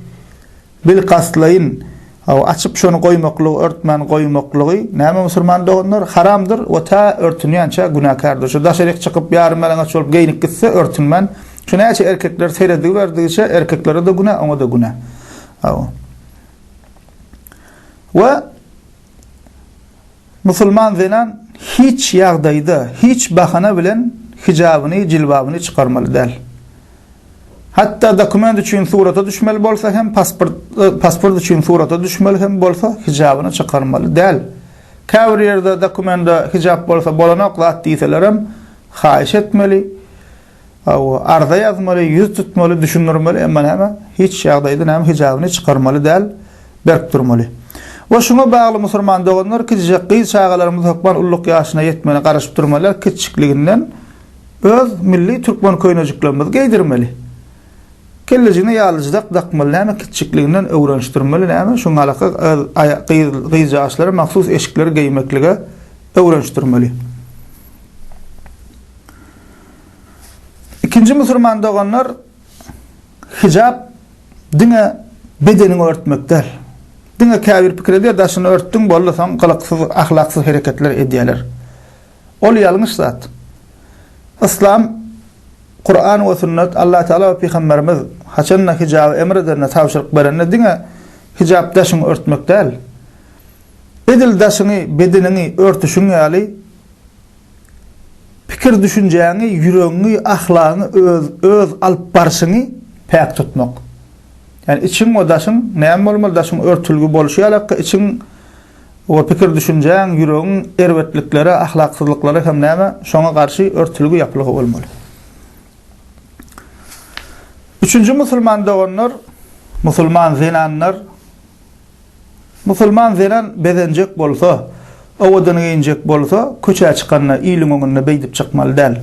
bilkastlaýyn, hawa, açyp şony goýmaklygy, örtmän goýmaklygy, näme musulman doganlar, haramdyr we tä örtünýänçä günäkärdir. Şu daşaryk çykyp ýarym-ýalaňaç bolup geýnip gitse, örtünmän, şu näçe erkekler serediberdigiçe erkeklere-de günä, oňa-da günä. Hawa. We Musulman zenan hiç ýagdaýda, hiç bahana bilen hijabyny, jilbabyny çykarmaly däl. Hatda dokument üçin surata düşmeli bolsa hem, pasport, pasport üçin surata düşmeli hem bolsa hijabyny çykarmaly däl. Käbir ýerde dokumende hijap bolsa bolanok zat diýselerem haýyş etmeli. Hawa, arza ýazmaly, ýüz tutmaly, düşündirmeli, emma näme, hiç ýagdaýda näme hijabyny çykarmaly däl, berk durmaly. We şuňa bagly musurman doganlar kiçijek gyz çagalarymyz hökman ulluk ýaşyna ýetmegine garaşyp durmalylar, kiçjikliginden öz milli türkmen köýnejiklerimizi geýdirmeli. Kellejigine ýalyjydak dakmaly näme kiçjikliginden öwrenişdirmeli näme şuňalaka öz gyz gyzjagaşlara mahsus eşikleri geýmeklige öwrenişdirmeli. Ikinji musurman doganlar hijap diňe bedeniňi örtmek däl. Diňe käbir pikir edýär, daşyny örtdüň boldy soň gylyksyz, ahlaksyz hereketler edýärler. Ol ýalňyş zat. Yslam, Kuran we sünnet, Allah Teala we Pygamberimiz haçanda hijaby emr edende, tabşyryk berende diňe hijap daşyňy örtmek däl. Edil daşyňy, bedeniňi örtüşiň ýaly Pikir-düşünjäňi, ýüregiňi, ahlagyňy, öz, öz alyp barşyňy päk tutmak. Ýagny içiň we daşyň näme bolmaly? Daşyň örtülgi bolşy ýalakka içiň we pikir-düşünjäň, ýüregiň erbetliklere, ahlaksyzlyklara hem näme? Şoňa garşy örtülgi, ýapylgy bolmaly. Üçünji musulman doganlar, musulman zenanlar Musulman zenan bezenjek bolsa, owadan geýinjek bolsa, köçä çykanda iliň öňünde beýdip çykmaly däl.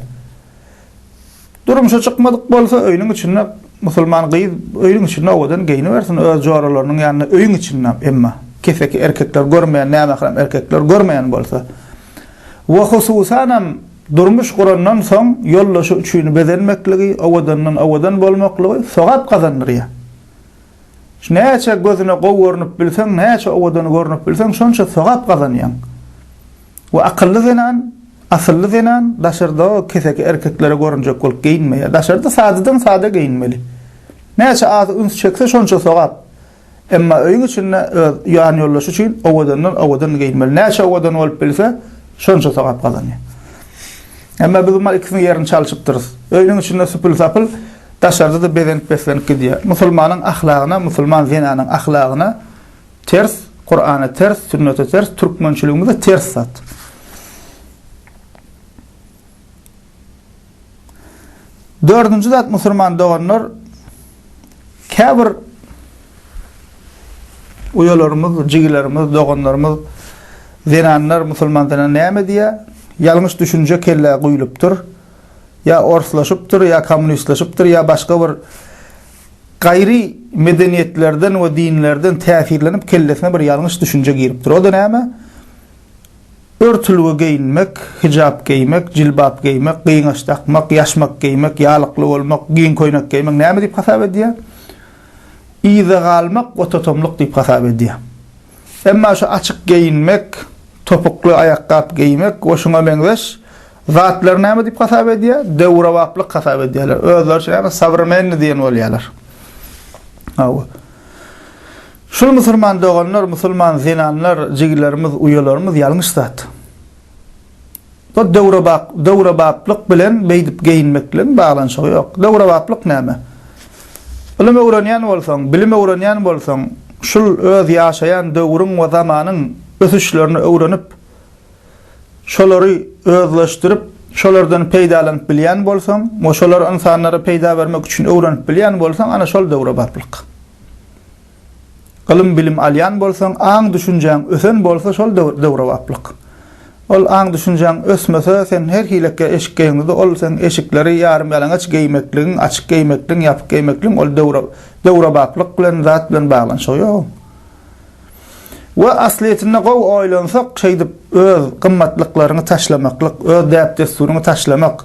Durmuşa çykmadyk bolsa öýüniň içinde musulman gyz öýüniň içinde owadan geýnibersin öz joralarynyň ýanynda öýüň içinde emma keseki erkekler görmeýän nämährem erkekler görmeýän bolsa we hususanam durmuş gurandan soň ýoldaşy üçin bezenmekligi owadandan owadan bolmaklygy sogap gazandyrýar. Şu näçe gözüne gowy görnüp bilseň näçe owadan görnüp bilseň şonça sogap gazanýaň. We akylly zenan, asylly zenan daşarda keseki erkeklere görünjek bolup geýinmeýär. Daşarda sadadan sada geýinmeli. Näçe az üns çekse şonça sogap. Emma öýüň içinde öz ýan ýoldaşy üçin owadandan owadan geýinmeli. Näçe owadan bolup bilse, şonça sogap gazanýar. Emma biz muny ikisiniň ýerini çalşypdyrys. Öýüniň içinde süpül-sapyl, daşarda-da bezenip-beslenip gidýär. Musulmanyň ahlagyna, musulman zenanyň ahlagyna Ters, Kurana ters, sünnete ters, türkmençiligimize ters zat. Dördünji zat musulman doganlar käbir uýalarymyz, jigilerimiz, doganlarymyz, zenanlar musulman zenan näme diýýär? Ýalňyş düşünje kellä guýlupdyr. Ýa orslaşypdyr, ýa kommunistleşipdir, ýa başga bir Gaýry medeniýetlerden we dinlerden täsirlenip kellesine bir ýalňyş düşünje giripdir. O-da näme? Örtülgi geýinmek, hijap geýmek, jilbap geýmek, gyňaç dakmak, ýaşmak geýmek, ýalykly bolmak, giň köýnek geýmek näme diýip hasap edýär? Yza galmak we totamlyk diýip hasap edýär. Emma şu açyk geýinmek, topukly aýakgap geýmek we şuňa meňzeş zatlary näme diýip hasap edýär? Döwrebaplyk hasap edýärler. Özleri üçin näme sowremenny diýen bolýarlar. Hawa. Şul musulman doganlar, musulman zenanlar, jigilerimiz, uýalarymyz ýalňyş zat. Bu döwrebap, döwrebaplyk bilen beýdip geýinmekligiň baglanyşygy ýok. Döwrebaplyk näme? Ylym öwrenýän bolsaň, bilim öwrenýän bolsaň, şul öz ýaşaýan döwrüň we zamanyň ösüşlerini öwrenip, şolary özleşdirip, şolardan peýdalanyp bilýän bolsaň we şolary ynsanlara peýda bermek üçin öwrenip bilýän bolsaň, ana şol döwrebaplyk. Ylym-bilim alýan bolsaň, aň-düşünjäň ösen bolsa şol döwrebaplyk. Ol aň-düşünjäň ösmese, sen her hilekge eşik geýeňde-de ol seň eşikleri ýarym-ýalaňaç geýmekligiň, açyk geýmekligiň, ýapyk geýmekligiň ol döwrebaplyk bilen, zat bilen baglanyşygy ýok. We aslyýetinde gowy oýlansak, şeýdip öz gymmatlyklaryňy taşlamaklyk, öz däp-dessuryňy taşlamak,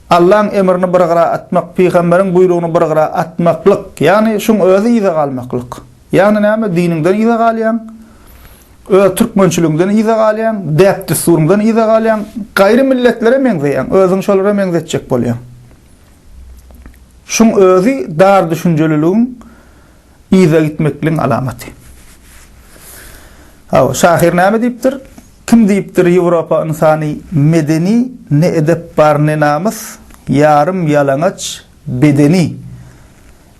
Allaň emrini bir gyra atmak, pygamberiň buýrugyny bir gyra atmaklyk, ýagny şuň özi yza galmaklyk. Ýagny näme, diniňden yza galýaň, öz türkmençiligiňden yza galýaň, däp-dessuryňdan yza galýaň, gaýry milletlere meňzeýäň, özüňi şolara meňzetjek bolýaň. Şuň özi dar düşünjeliligiň, yza gitmekligiň alamaty. Hawa, şahyr näme diýipdir? Kim diýipdir Ýewropa ynsany medeni, ne edep bar, ne namys, ýarym ýalaňaç bedeni.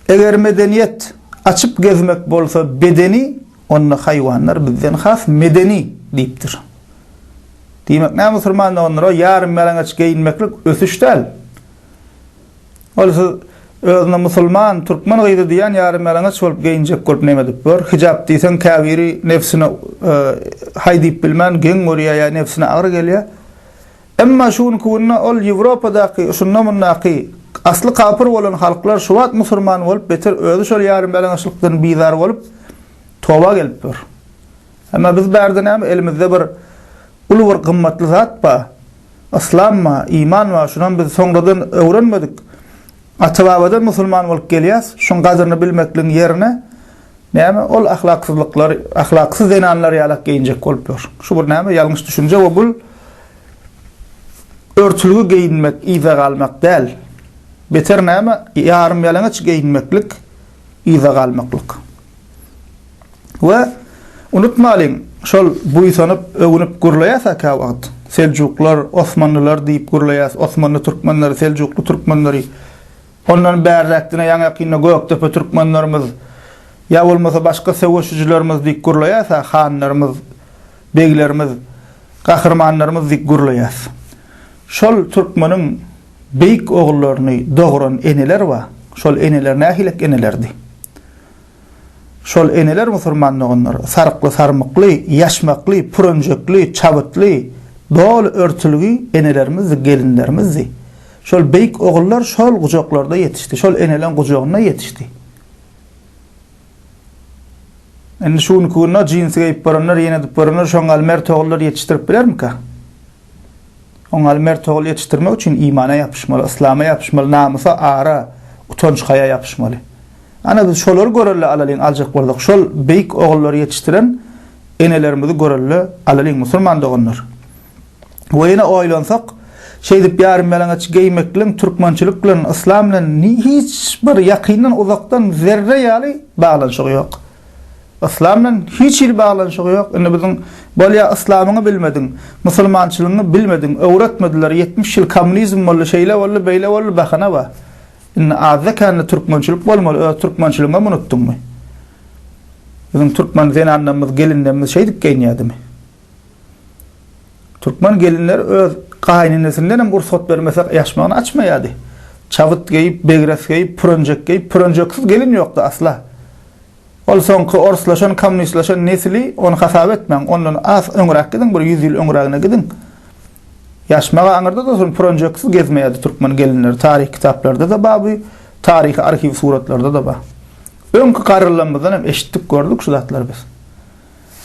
Eger medeniýet açyp gezmek bolsa bedeni, onda haýwanlar bizden has medeni diýipdir. Diýmek näme musulman doganlar, o ýarym ýalaňaç geýinmeklik ösüş däl. Ol siz özüne musulman, türkmen gyzy diýýän ýarym ýalaňaç bolup geýinjek bolup neme edip gör. Hijap diýseň käbiri nebsine haý diýip bilmän geň görýär ýa nebsine agyr gelýär. Emma şu günki günde ol Ýewropadaky, şunda-mundaky asly kapyr bolan halklar şu wagt musurman bolup beter özi şol ýarym ýalaňaçlykdan bizar bolup toba gelip dur. Emma biz bärde näme elimizde bir uly bir gymmatly zat bar. Yslam bar, iman bar, şunam biz soňradan öwrenmedik. Ata-babadan musulman bolup gelýäs, şuň gadyryny bilmekligiň ýerine, näme, ol ahlaksyzlyklar, ahlaksyz zenanlar ýalak geýinjek bolup ýör. Şu bir näme, ýalňyş düşünje we bul örtülgi geýinmek yza galmak däl. Beter näme, ýarym ýalaňaç geýinmeklik yza galmaklyk. We unutmalyň, şol buýsanyp, öwünip gürleýäs-ä käwagt. Seljuklar, osmanlylar diýip gürleýäs, osmanly türkmenleri, seljukly türkmenleri. Ondan bärräkdine ýaňy-ýakynda Gökdepe türkmenlerimiz, ýa bolmasa başga söweşijilerimiz diýip gürleýäs-ä, hanlarymyz, beglerimiz, gahrymanlarymyz diýip gürleýäs. Şol türkmeniň beýik ogullaryny dogran eneler bar. Şol eneler nähilek enelerdi? Şol eneler musurman doganlar, sarykly-sarmykly, ýaşmakly, pürenjekli, çabytly, doly örtülgi enelerimizdi, gelinlerimizdi. Şol beýik ogullar şol gujaklarda ýetişdi. Şol eneleň gujagynda ýetişdi. Indi şu günki günde jinsi geýip görenler, ýene edip görenler şoň ýaly mert ogullar ýetişdirip bilermikä? Oň ýaly mert ogul ýetişdirmek üçin imana ýapyşmaly, yslama ýapyşmaly, namysa, ara, utanç-haýa ýapyşmaly. Ana biz şolary görelde alalyň aljak bolsak, şol beýik ogullary ýetişdiren enelerimizi görelde alalyň musulman doganlar. We ýene oýlansak, şeýdip ýarym-ýalaňaç geýmekligiň türkmençilik bilen, yslam bilen hiç bir ýakyndan uzakdan zerre ýaly baglanyşygy ýok. Yslam bilen hiç hili baglanyşygy ýok. Indi biziň bolýa yslamyňy bilmediň, musulmançylygyňy bilmediň, öwretmediler, 70 ýyl kommunizm boldy, şeýle boldy, beýle boldy, bahana bar. Indi azda-kände türkmençilik bolmaly, öz türkmençiligiňem unutdyňmy? Biziň türkmen zenanlarymyz, gelinlerimiz şeýdip geýinýädimi? Türkmen gelinleri öz gaýynenesininden hem rugsat bermese ýaşmagyny açmaýardy. Çabyt geýip, begres geýip, pürenjek geýip, pürenjeksiz gelin ýokdy asla. Ol soňky orslaşan, kommunistlaşan nesli ony hasap etmäň. Ondan az öňräk gidiň, bir 100 ýyl öňrägine gidiň. Ýaşmagy aňyrda dursun, pürenjeksiz gezmeýärdi türkmen gelinleri. Taryh kitaplarda-da bar bu, taryhy arhiw suratlarda-da bar. Öňki garrylarymyzdan hem eşitdik, gördük şu zatlary biz.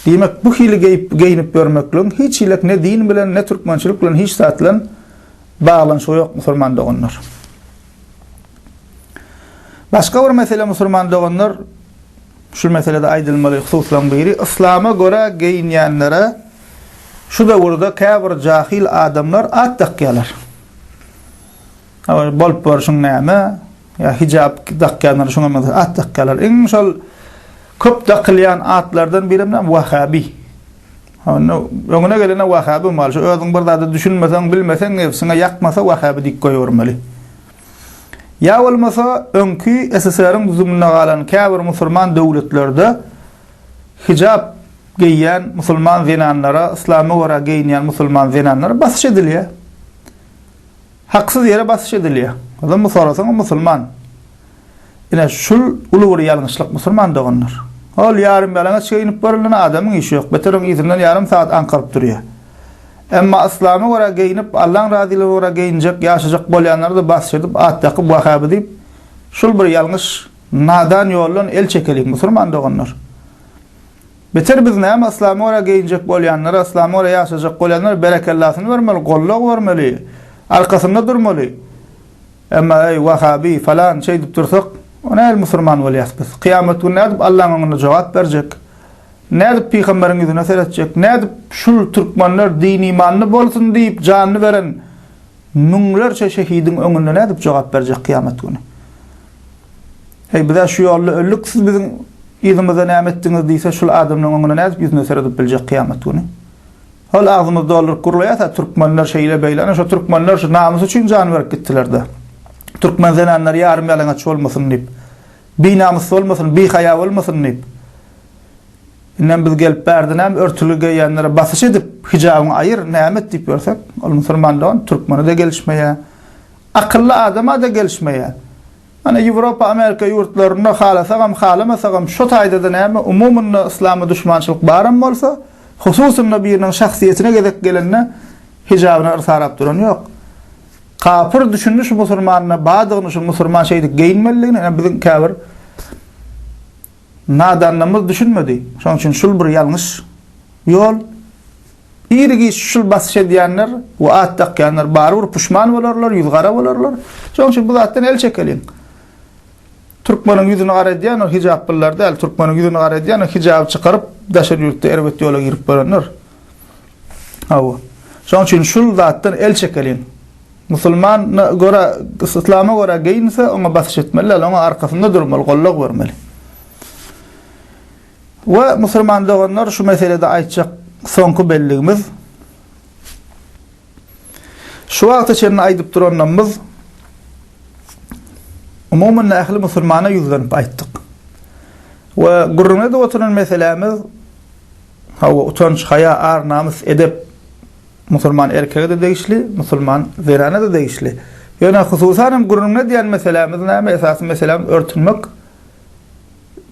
Diýmek, bu hili geýip, geýnip ýörmekligiň hiç hilek ne din bilen, ne türkmençilik bilen hiç zat bilen baglanyşygy ýok musulman doganlar. Başga bir mesele musulman doganlar, şu meselede aýdylmaly hususlaryň biri, yslama görä geýinýänlere şu döwürde käbir jahil adamlar at dakýarlar. Bolup görşüň näme? Ýa hijap dakýanlar şuňa meňzeş at dakýarlar. Iň şol köp dakylýan atlardan birem näme? Wahabi. Onda öňüne gelene wahabi mal. Şu özüň bir zada düşünmeseň, bilmeseň, nebsiňe ýakmasa wahabi diýip goýbermeli. Ýa bolmasa öňki SSR-iň düzüminde galan käbir musulman döwletlerde hijap geýýän musulman zenanlara, yslama görä geýinýän musulman zenanlara basyş edilýär. Haksyz ýere basyş edilýär. Ozal bu sorasaň musulman. Ine şul uly bir ýalňyşlyk musulman doganlar. Ol ýarym ýalaňaç geýinip görülen adamyň işi ýok. Beter oň yzyndan ýarym sagat aňkaryp durýar. Emma yslama görä geýinip, Allaň razylygyna görä geýinjek, ýaşajak bolýanlara-da basyş edip, at dakyp wahaby diýip, şul bir ýalňyş, nadan ýoldan el çekeliň musulman doganlar. Beter biz näme yslama görä geýinjek bolýanlara, yslama görä ýaşajak bolýanlara berekellasyny bermeli, gollag bermeli, arkasynda durmaly. Emma eý wahabi falan şeýdip dursak, o nähili musurman bolýas biz? Kyýamat güni nädip Allaň öňünde jogap berjek? Nädip pygamberiň ýüzüne seretjek? Nädip şul türkmenler din-imanly bolsun diýip janyny beren müňlerçe şehidiň öňünde nädip jogap berjek kyýamat güni? Heý, biz-ä şu ýolda öldük, siz biziň yzymyzda näme etdiňiz diýse, şul adamlaryň öňünde nädip ýüzüne seredip biljek kyýamat güni? Hol agzymyzy dolduryp gürleýäs-ä, türkmenler şeýle-beýle, ana şo türkmenler şu namys üçin jan berip gitdiler-dä. Türkmen zenanlary ýarym-ýalaňaç bolmasyn diýip, binamys bolmasyn, bihaýa bolmasyn diýip. Indem biz gelip bärde näme örtülgi geýýänlere basyş edip, hijabyňy aýyr, näme et diýip ýörsek, ol musulman dogan türkmene-de gelişmeýär, akylly adama-da gelişmeýär. Ana Ýewropa Amerika ýurtlarynda halasagam halamasagam şo taýdada näme umumynda yslama duşmançylyk baram bolsa hususynda biriniň şahsyýetine gezek gelende hijabyna yrsarap duran ýok. Kapyr düşündi şu musurmanda badygyny şu musurman şeýdip geýinmelidigini ene biziň käbir nadanlygymyz düşünmedi. Şonuň üçin şul bir ýalňyş ýol. Ir-giç şul basyş edýänler we at dakýanlar barybir puşman bolarlar, ýüzi gara bolarlar. Şonuň üçin bu zatdan el çekeliň. Türkmeniň ýüzüni gara edýän ol hijaplylar däl, türkmeniň ýüzüni gara edýän ol hijaby çykaryp daşary ýurtda erbet ýola girip görenler. Hawa. Şonuň üçin şul zatdan el çekeliň. Musulman görä, yslama görä geýinse, oňa basyş etmeli däl, oňa arkasynda durmaly, gollag bermeli. We musulman doganlar şu meselede aýtjak soňky belligimiz şu wagta çenli aýdyp duranlarymyz umuman ähli musulmana ýüzlenip aýtdyk. We gürrüň edip oturan meselämiz hawa utanç, haýa, ar-namys, edep musulman erkege-de degişli, musulman zenana-da degişli. Ýöne hususan hem gürrüň edýän meselämiz näme? Esasy meselämiz örtünmek.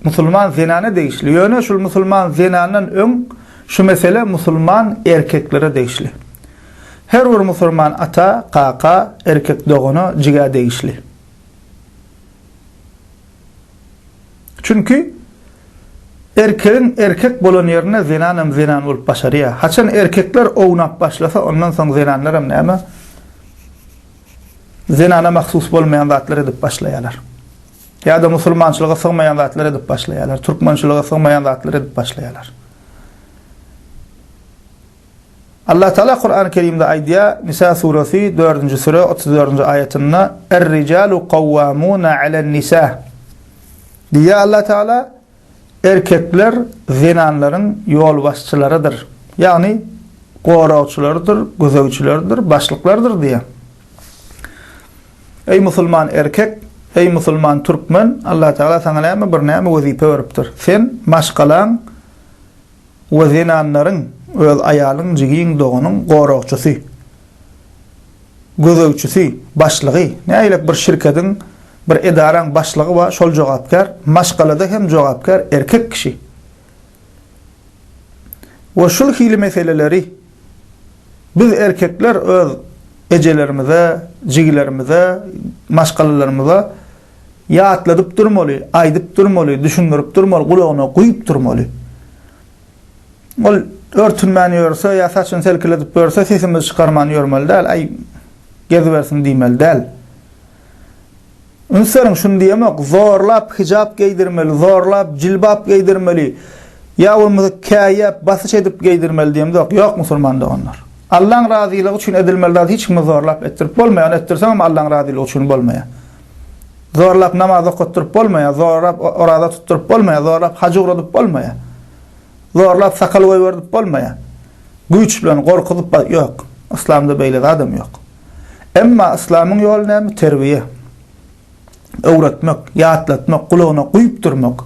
Musulman zenana degişli. Ýöne şul musulman zenandan öň şu mesele musulman erkeklere degişli. Her bir musulman ata, kaka, erkek dogana, jigä degişli. Çünki erkegiň erkek bolan ýerinde zenan hem zenan bolup başarýar. Haçan erkekler ownap başlasa, ondan soň zenanlar hem näme? Zenana mahsus bolmaýan zatlar edip başlaýarlar. Ýa-da musulmançylyga sygmaýan zatlar edip başlaýarlar, türkmençilige sygmaýan zatlar edip başlaýarlar. Allah Teala Kur'an-ı Kerimde aýdýar, Nisa suresi 4-nji süre 34-nji aýatynda Er-rijalu kawwamuna alen-nisa. Diýýär Allah Teala, erkekler zenanlaryň ýolbaşçylarydyr. Ýagny goragçylarydyr, gözegçileridir, başlyklarydyr diýýär. Eý musulman erkek, eý musulman türkmen, Allah Teala saňa näme bir näme wezipe beripdir. Sen maşgalaň we zenanlaryň, öz aýalyň, jigiň, doganyň goragçysy, gözegçisi, başlygy. Nähilek bir şirkediň, bir edaraň başlygy bar, şol jogapkär, maşgalada hem jogapkär erkek kişi. We şul hili meseleleri biz erkekler öz ejelerimize, jigilerimize, maşgalalarymyza ýatladyp durmaly, aýdyp durmaly, düşündirip durmaly, gulagyna guýup durmaly. Ol örtünmän ýörse ýa saçyny selkiledip ýörse sesimizi çykarman ýörmeli däl, aý gezibersin diýmeli däl. Üns beriň, şuny diýemok, zorlap hijap geýdirmeli, zorlap jilbap geýdirmeli, ýa bolmasa käýäp, basyş edip geýdirmeli diýemzok. Ýok, musulman doganlar. Allaň razylygy üçin edilmeli zady hiç kime zorlap etdirip bolmaýar, ony etdirseňem Allaň razylygy üçin bolmaýar. Zorlap namaz okatdyryp bolmaýar, zorlap oraza tutduryp bolmaýar, zorlap haj ugradyp bolmaýar. Zorlap sakal goýberdip bolmaýar. Güýç bilen gorkuzyp, ýok. Yslamda beýle zadam ýok. Emma yslamyň ýoly näme? Terbiýe. Öwretmek, ýatlatmak, gulagyna guýup durmak.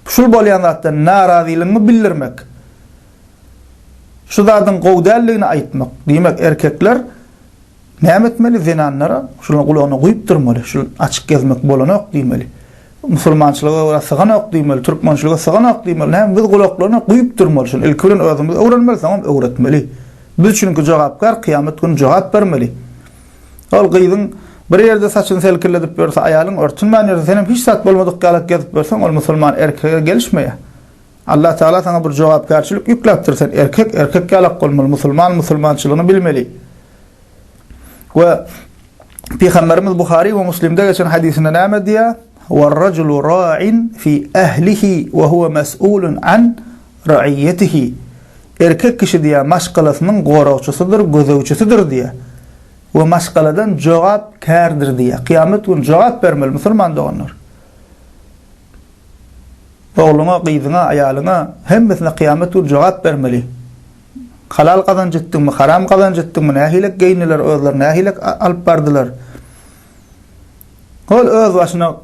Şul bolýan zatdan narazylygyňy bildirmek. Şu zadyň gowy däldigini aýtmak. Diýmek, erkekler näme etmeli? Zenanlara şunuň gulagyna guýup durmaly. Şul açyk gezmek bolanok diýmeli. Musulmançylyga görä syganok diýmeli, türkmençilige syganok diýmeli. Näme biz gulaklaryna guýup durmaly şuny. Ilki bilen özümiz öwrenmeli, soňam öwretmeli. Biz çünki jogapkär, kyýamat güni jogap bermeli. Ol gyzyň bir ýerde saçyny selkilledip ýörse, aýalyň örtünmän ýörse, senem hiç zat bolmadyk ýalak gezip ýörseň, ol musulman erkege gelişmeýär. Allah Tagala saňa bir jogapkärçilik ýükläpdir, sen erkek, erkek ýalak bolmaly, musulman musulmançylygyny bilmeli. We Pygamberimiz Buhary we Muslimde geçen hadysynda näme diýýär? War-rajulu ra'in fi ahlihi we huwa mes'ulun an ra'iyyetihi. Erkek kişi diýýär, maşgalasynyň goragçysydyr, gözegçisidir diýýär. We maşgaladan jogapkärdir diýýär. Kyýamat güni jogap bermeli musulman doganlar. Ogluňa, gyzyňa, aýalyňa hemmesine kyýamat güni jogap bermeli. Halal gazanç etdiňmi, haram gazanç etdiňmi, nähilek geýindiler özleri, nähilek alyp bardylar. Ol öz başyna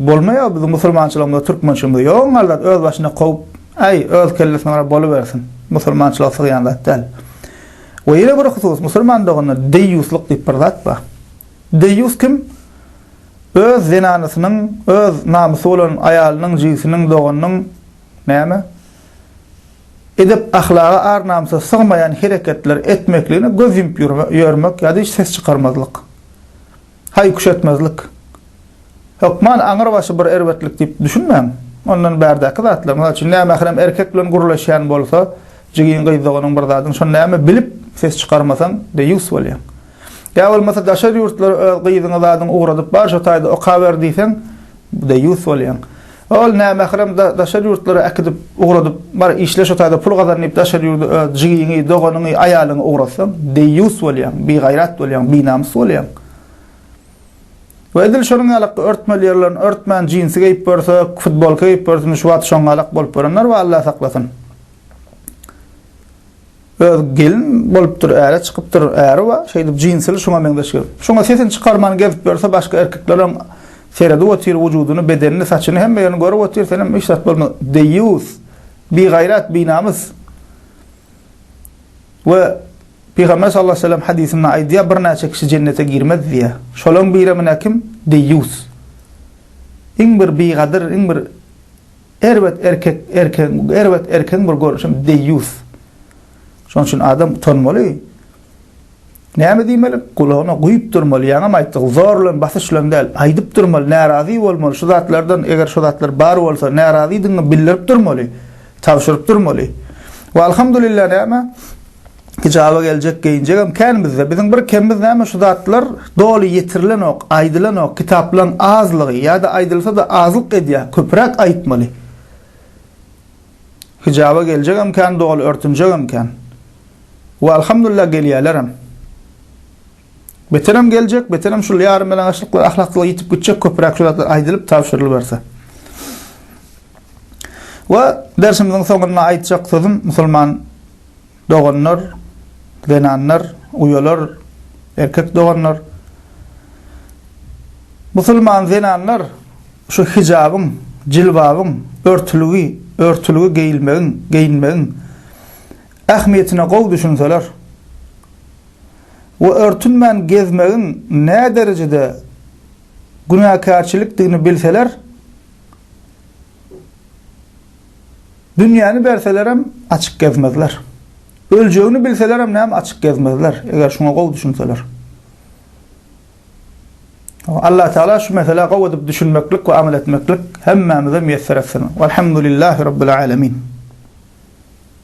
bolmaýar biziň musulmançylygymyzda, türkmençiligimizde ýok oňa zat, öz başyna kowup, äý, öz kellesine görä bolubersin. Musulmançylyga sygýan zat däl. We ýene bir husus, musulman doganlar, deýýuslyk diýip bir zat bar. Deýýus kim? Öz zenanysynyň, öz namysy bolan aýalynyň, jigisiniň, doganynyň näme? Edep-ahlaga, ar-namysa sygmaýan hereketler etmekligine göz ýumup ýörmek ýa-da hiç ses çykarmazlyk. Haý-küş etmezlik. Hökman aňrybaşy bir erbetlik diýip düşünmäň. Ondan bärdäki zatlar, mysal üçin, nämährem erkek bilen gürleşýän bolsa, jigiň, gyz doganyň bir zadyň, şony näme bilip ses çykarmasaň, deýýus bolýaň. Ýa bolmasa daşary ýurtlara öz gyzyňy zadyňy ugradyp bar şo taýda okaber diýseň, deýýus bolýaň. Ol nämährem daşary ýurtlara äkidip, ugradyp, bar işle şo taýda pul gazan diýip daşary ýurda öz jigiňi, doganyňy, aýalyňy ugratsaň, deýýus bolýaň, bigaýrat bolýaň, binamys bolýaň. We edil şonuň ýalak örtmeli ýerlerini örtmän jinsi geýip görse, futbolka geýip görsün, şu wagt şoňňalak bolup görenler bar, Allah saklasyn. Öz gelin bolupdyr, äre çykypdyr, äri bar, şeýdip jinsili şuňa meňzeş gezip. Şuňa sesini çykarman gezip ýörse başga erkeklerem seredip otyr, wujudyny, bedenini, saçyny hemme ýerini görüp otyr, senem hiç zat bolmaz. Deýýus, bigaýrat, binamys. We Pygamber sallallahu aleyhi ve sellem hadysynda aýdýar, birnäçe kişi jennete girmez diýýär. Şolaryň birem ine kim? Deýýus. Iň bir bigadyr, iň bir Erbet erkek erkegiň erbet erkegiň bir görnüşem deýýus. Şonuň üçin adam utanmaly. Näme diýmeli? Gulagyna guýup durmaly, ýaňam aýtdyk, zor bilen, basyş bilen däl, aýdyp durmaly, närazy bolmaly, şu zatlardan, eger şu zatlar bar bolsa, närazydygyňy bildirip durmaly, tabşyryp durmaly. We alhamdulillah näme? Hijaba geljek, geýinjegem kän bizde. Biziň bir kemimiz näme şu zatlar doly ýetirilenok, aýdylanok, kitaplaryň azlygy ýa-da aýdylsa-da azlyk edýär, köpräk aýtmaly. Hijaba geljegem kän, doly örtünjegem kän. We alhamdulillah gelýälerem. Beterem geljek, beterem şul ýarym ýalaňaçlyklar, ahlaksyzlyk ýitip gitjek, köpräk şu zatlar aýdylyp tabşyrylyberse. We dersimiziň soňunda aýtjak sözüm musulman doganlar, zenanlar, uýalar, erkek doganlar. Musulman zenanlar şu hijabyň, jilbabyň, örtüligi, örtüligi geýilmegiň, geýinmegiň ähmiýetine gowy düşünseler we örtünmän gezmegiň näderejede günäkärçilikdigini bilseler, dünýäni berselerem açyk gezmezler. Öljegini bilselerem näme açyk gezmezler, eger şuňa gowy düşünseler. Allah Teala şu meselä gowy edip düşünmeklik we amal etmeklik hemmämize miýesser etsin. Walhamdulillahi Rabbil alemin.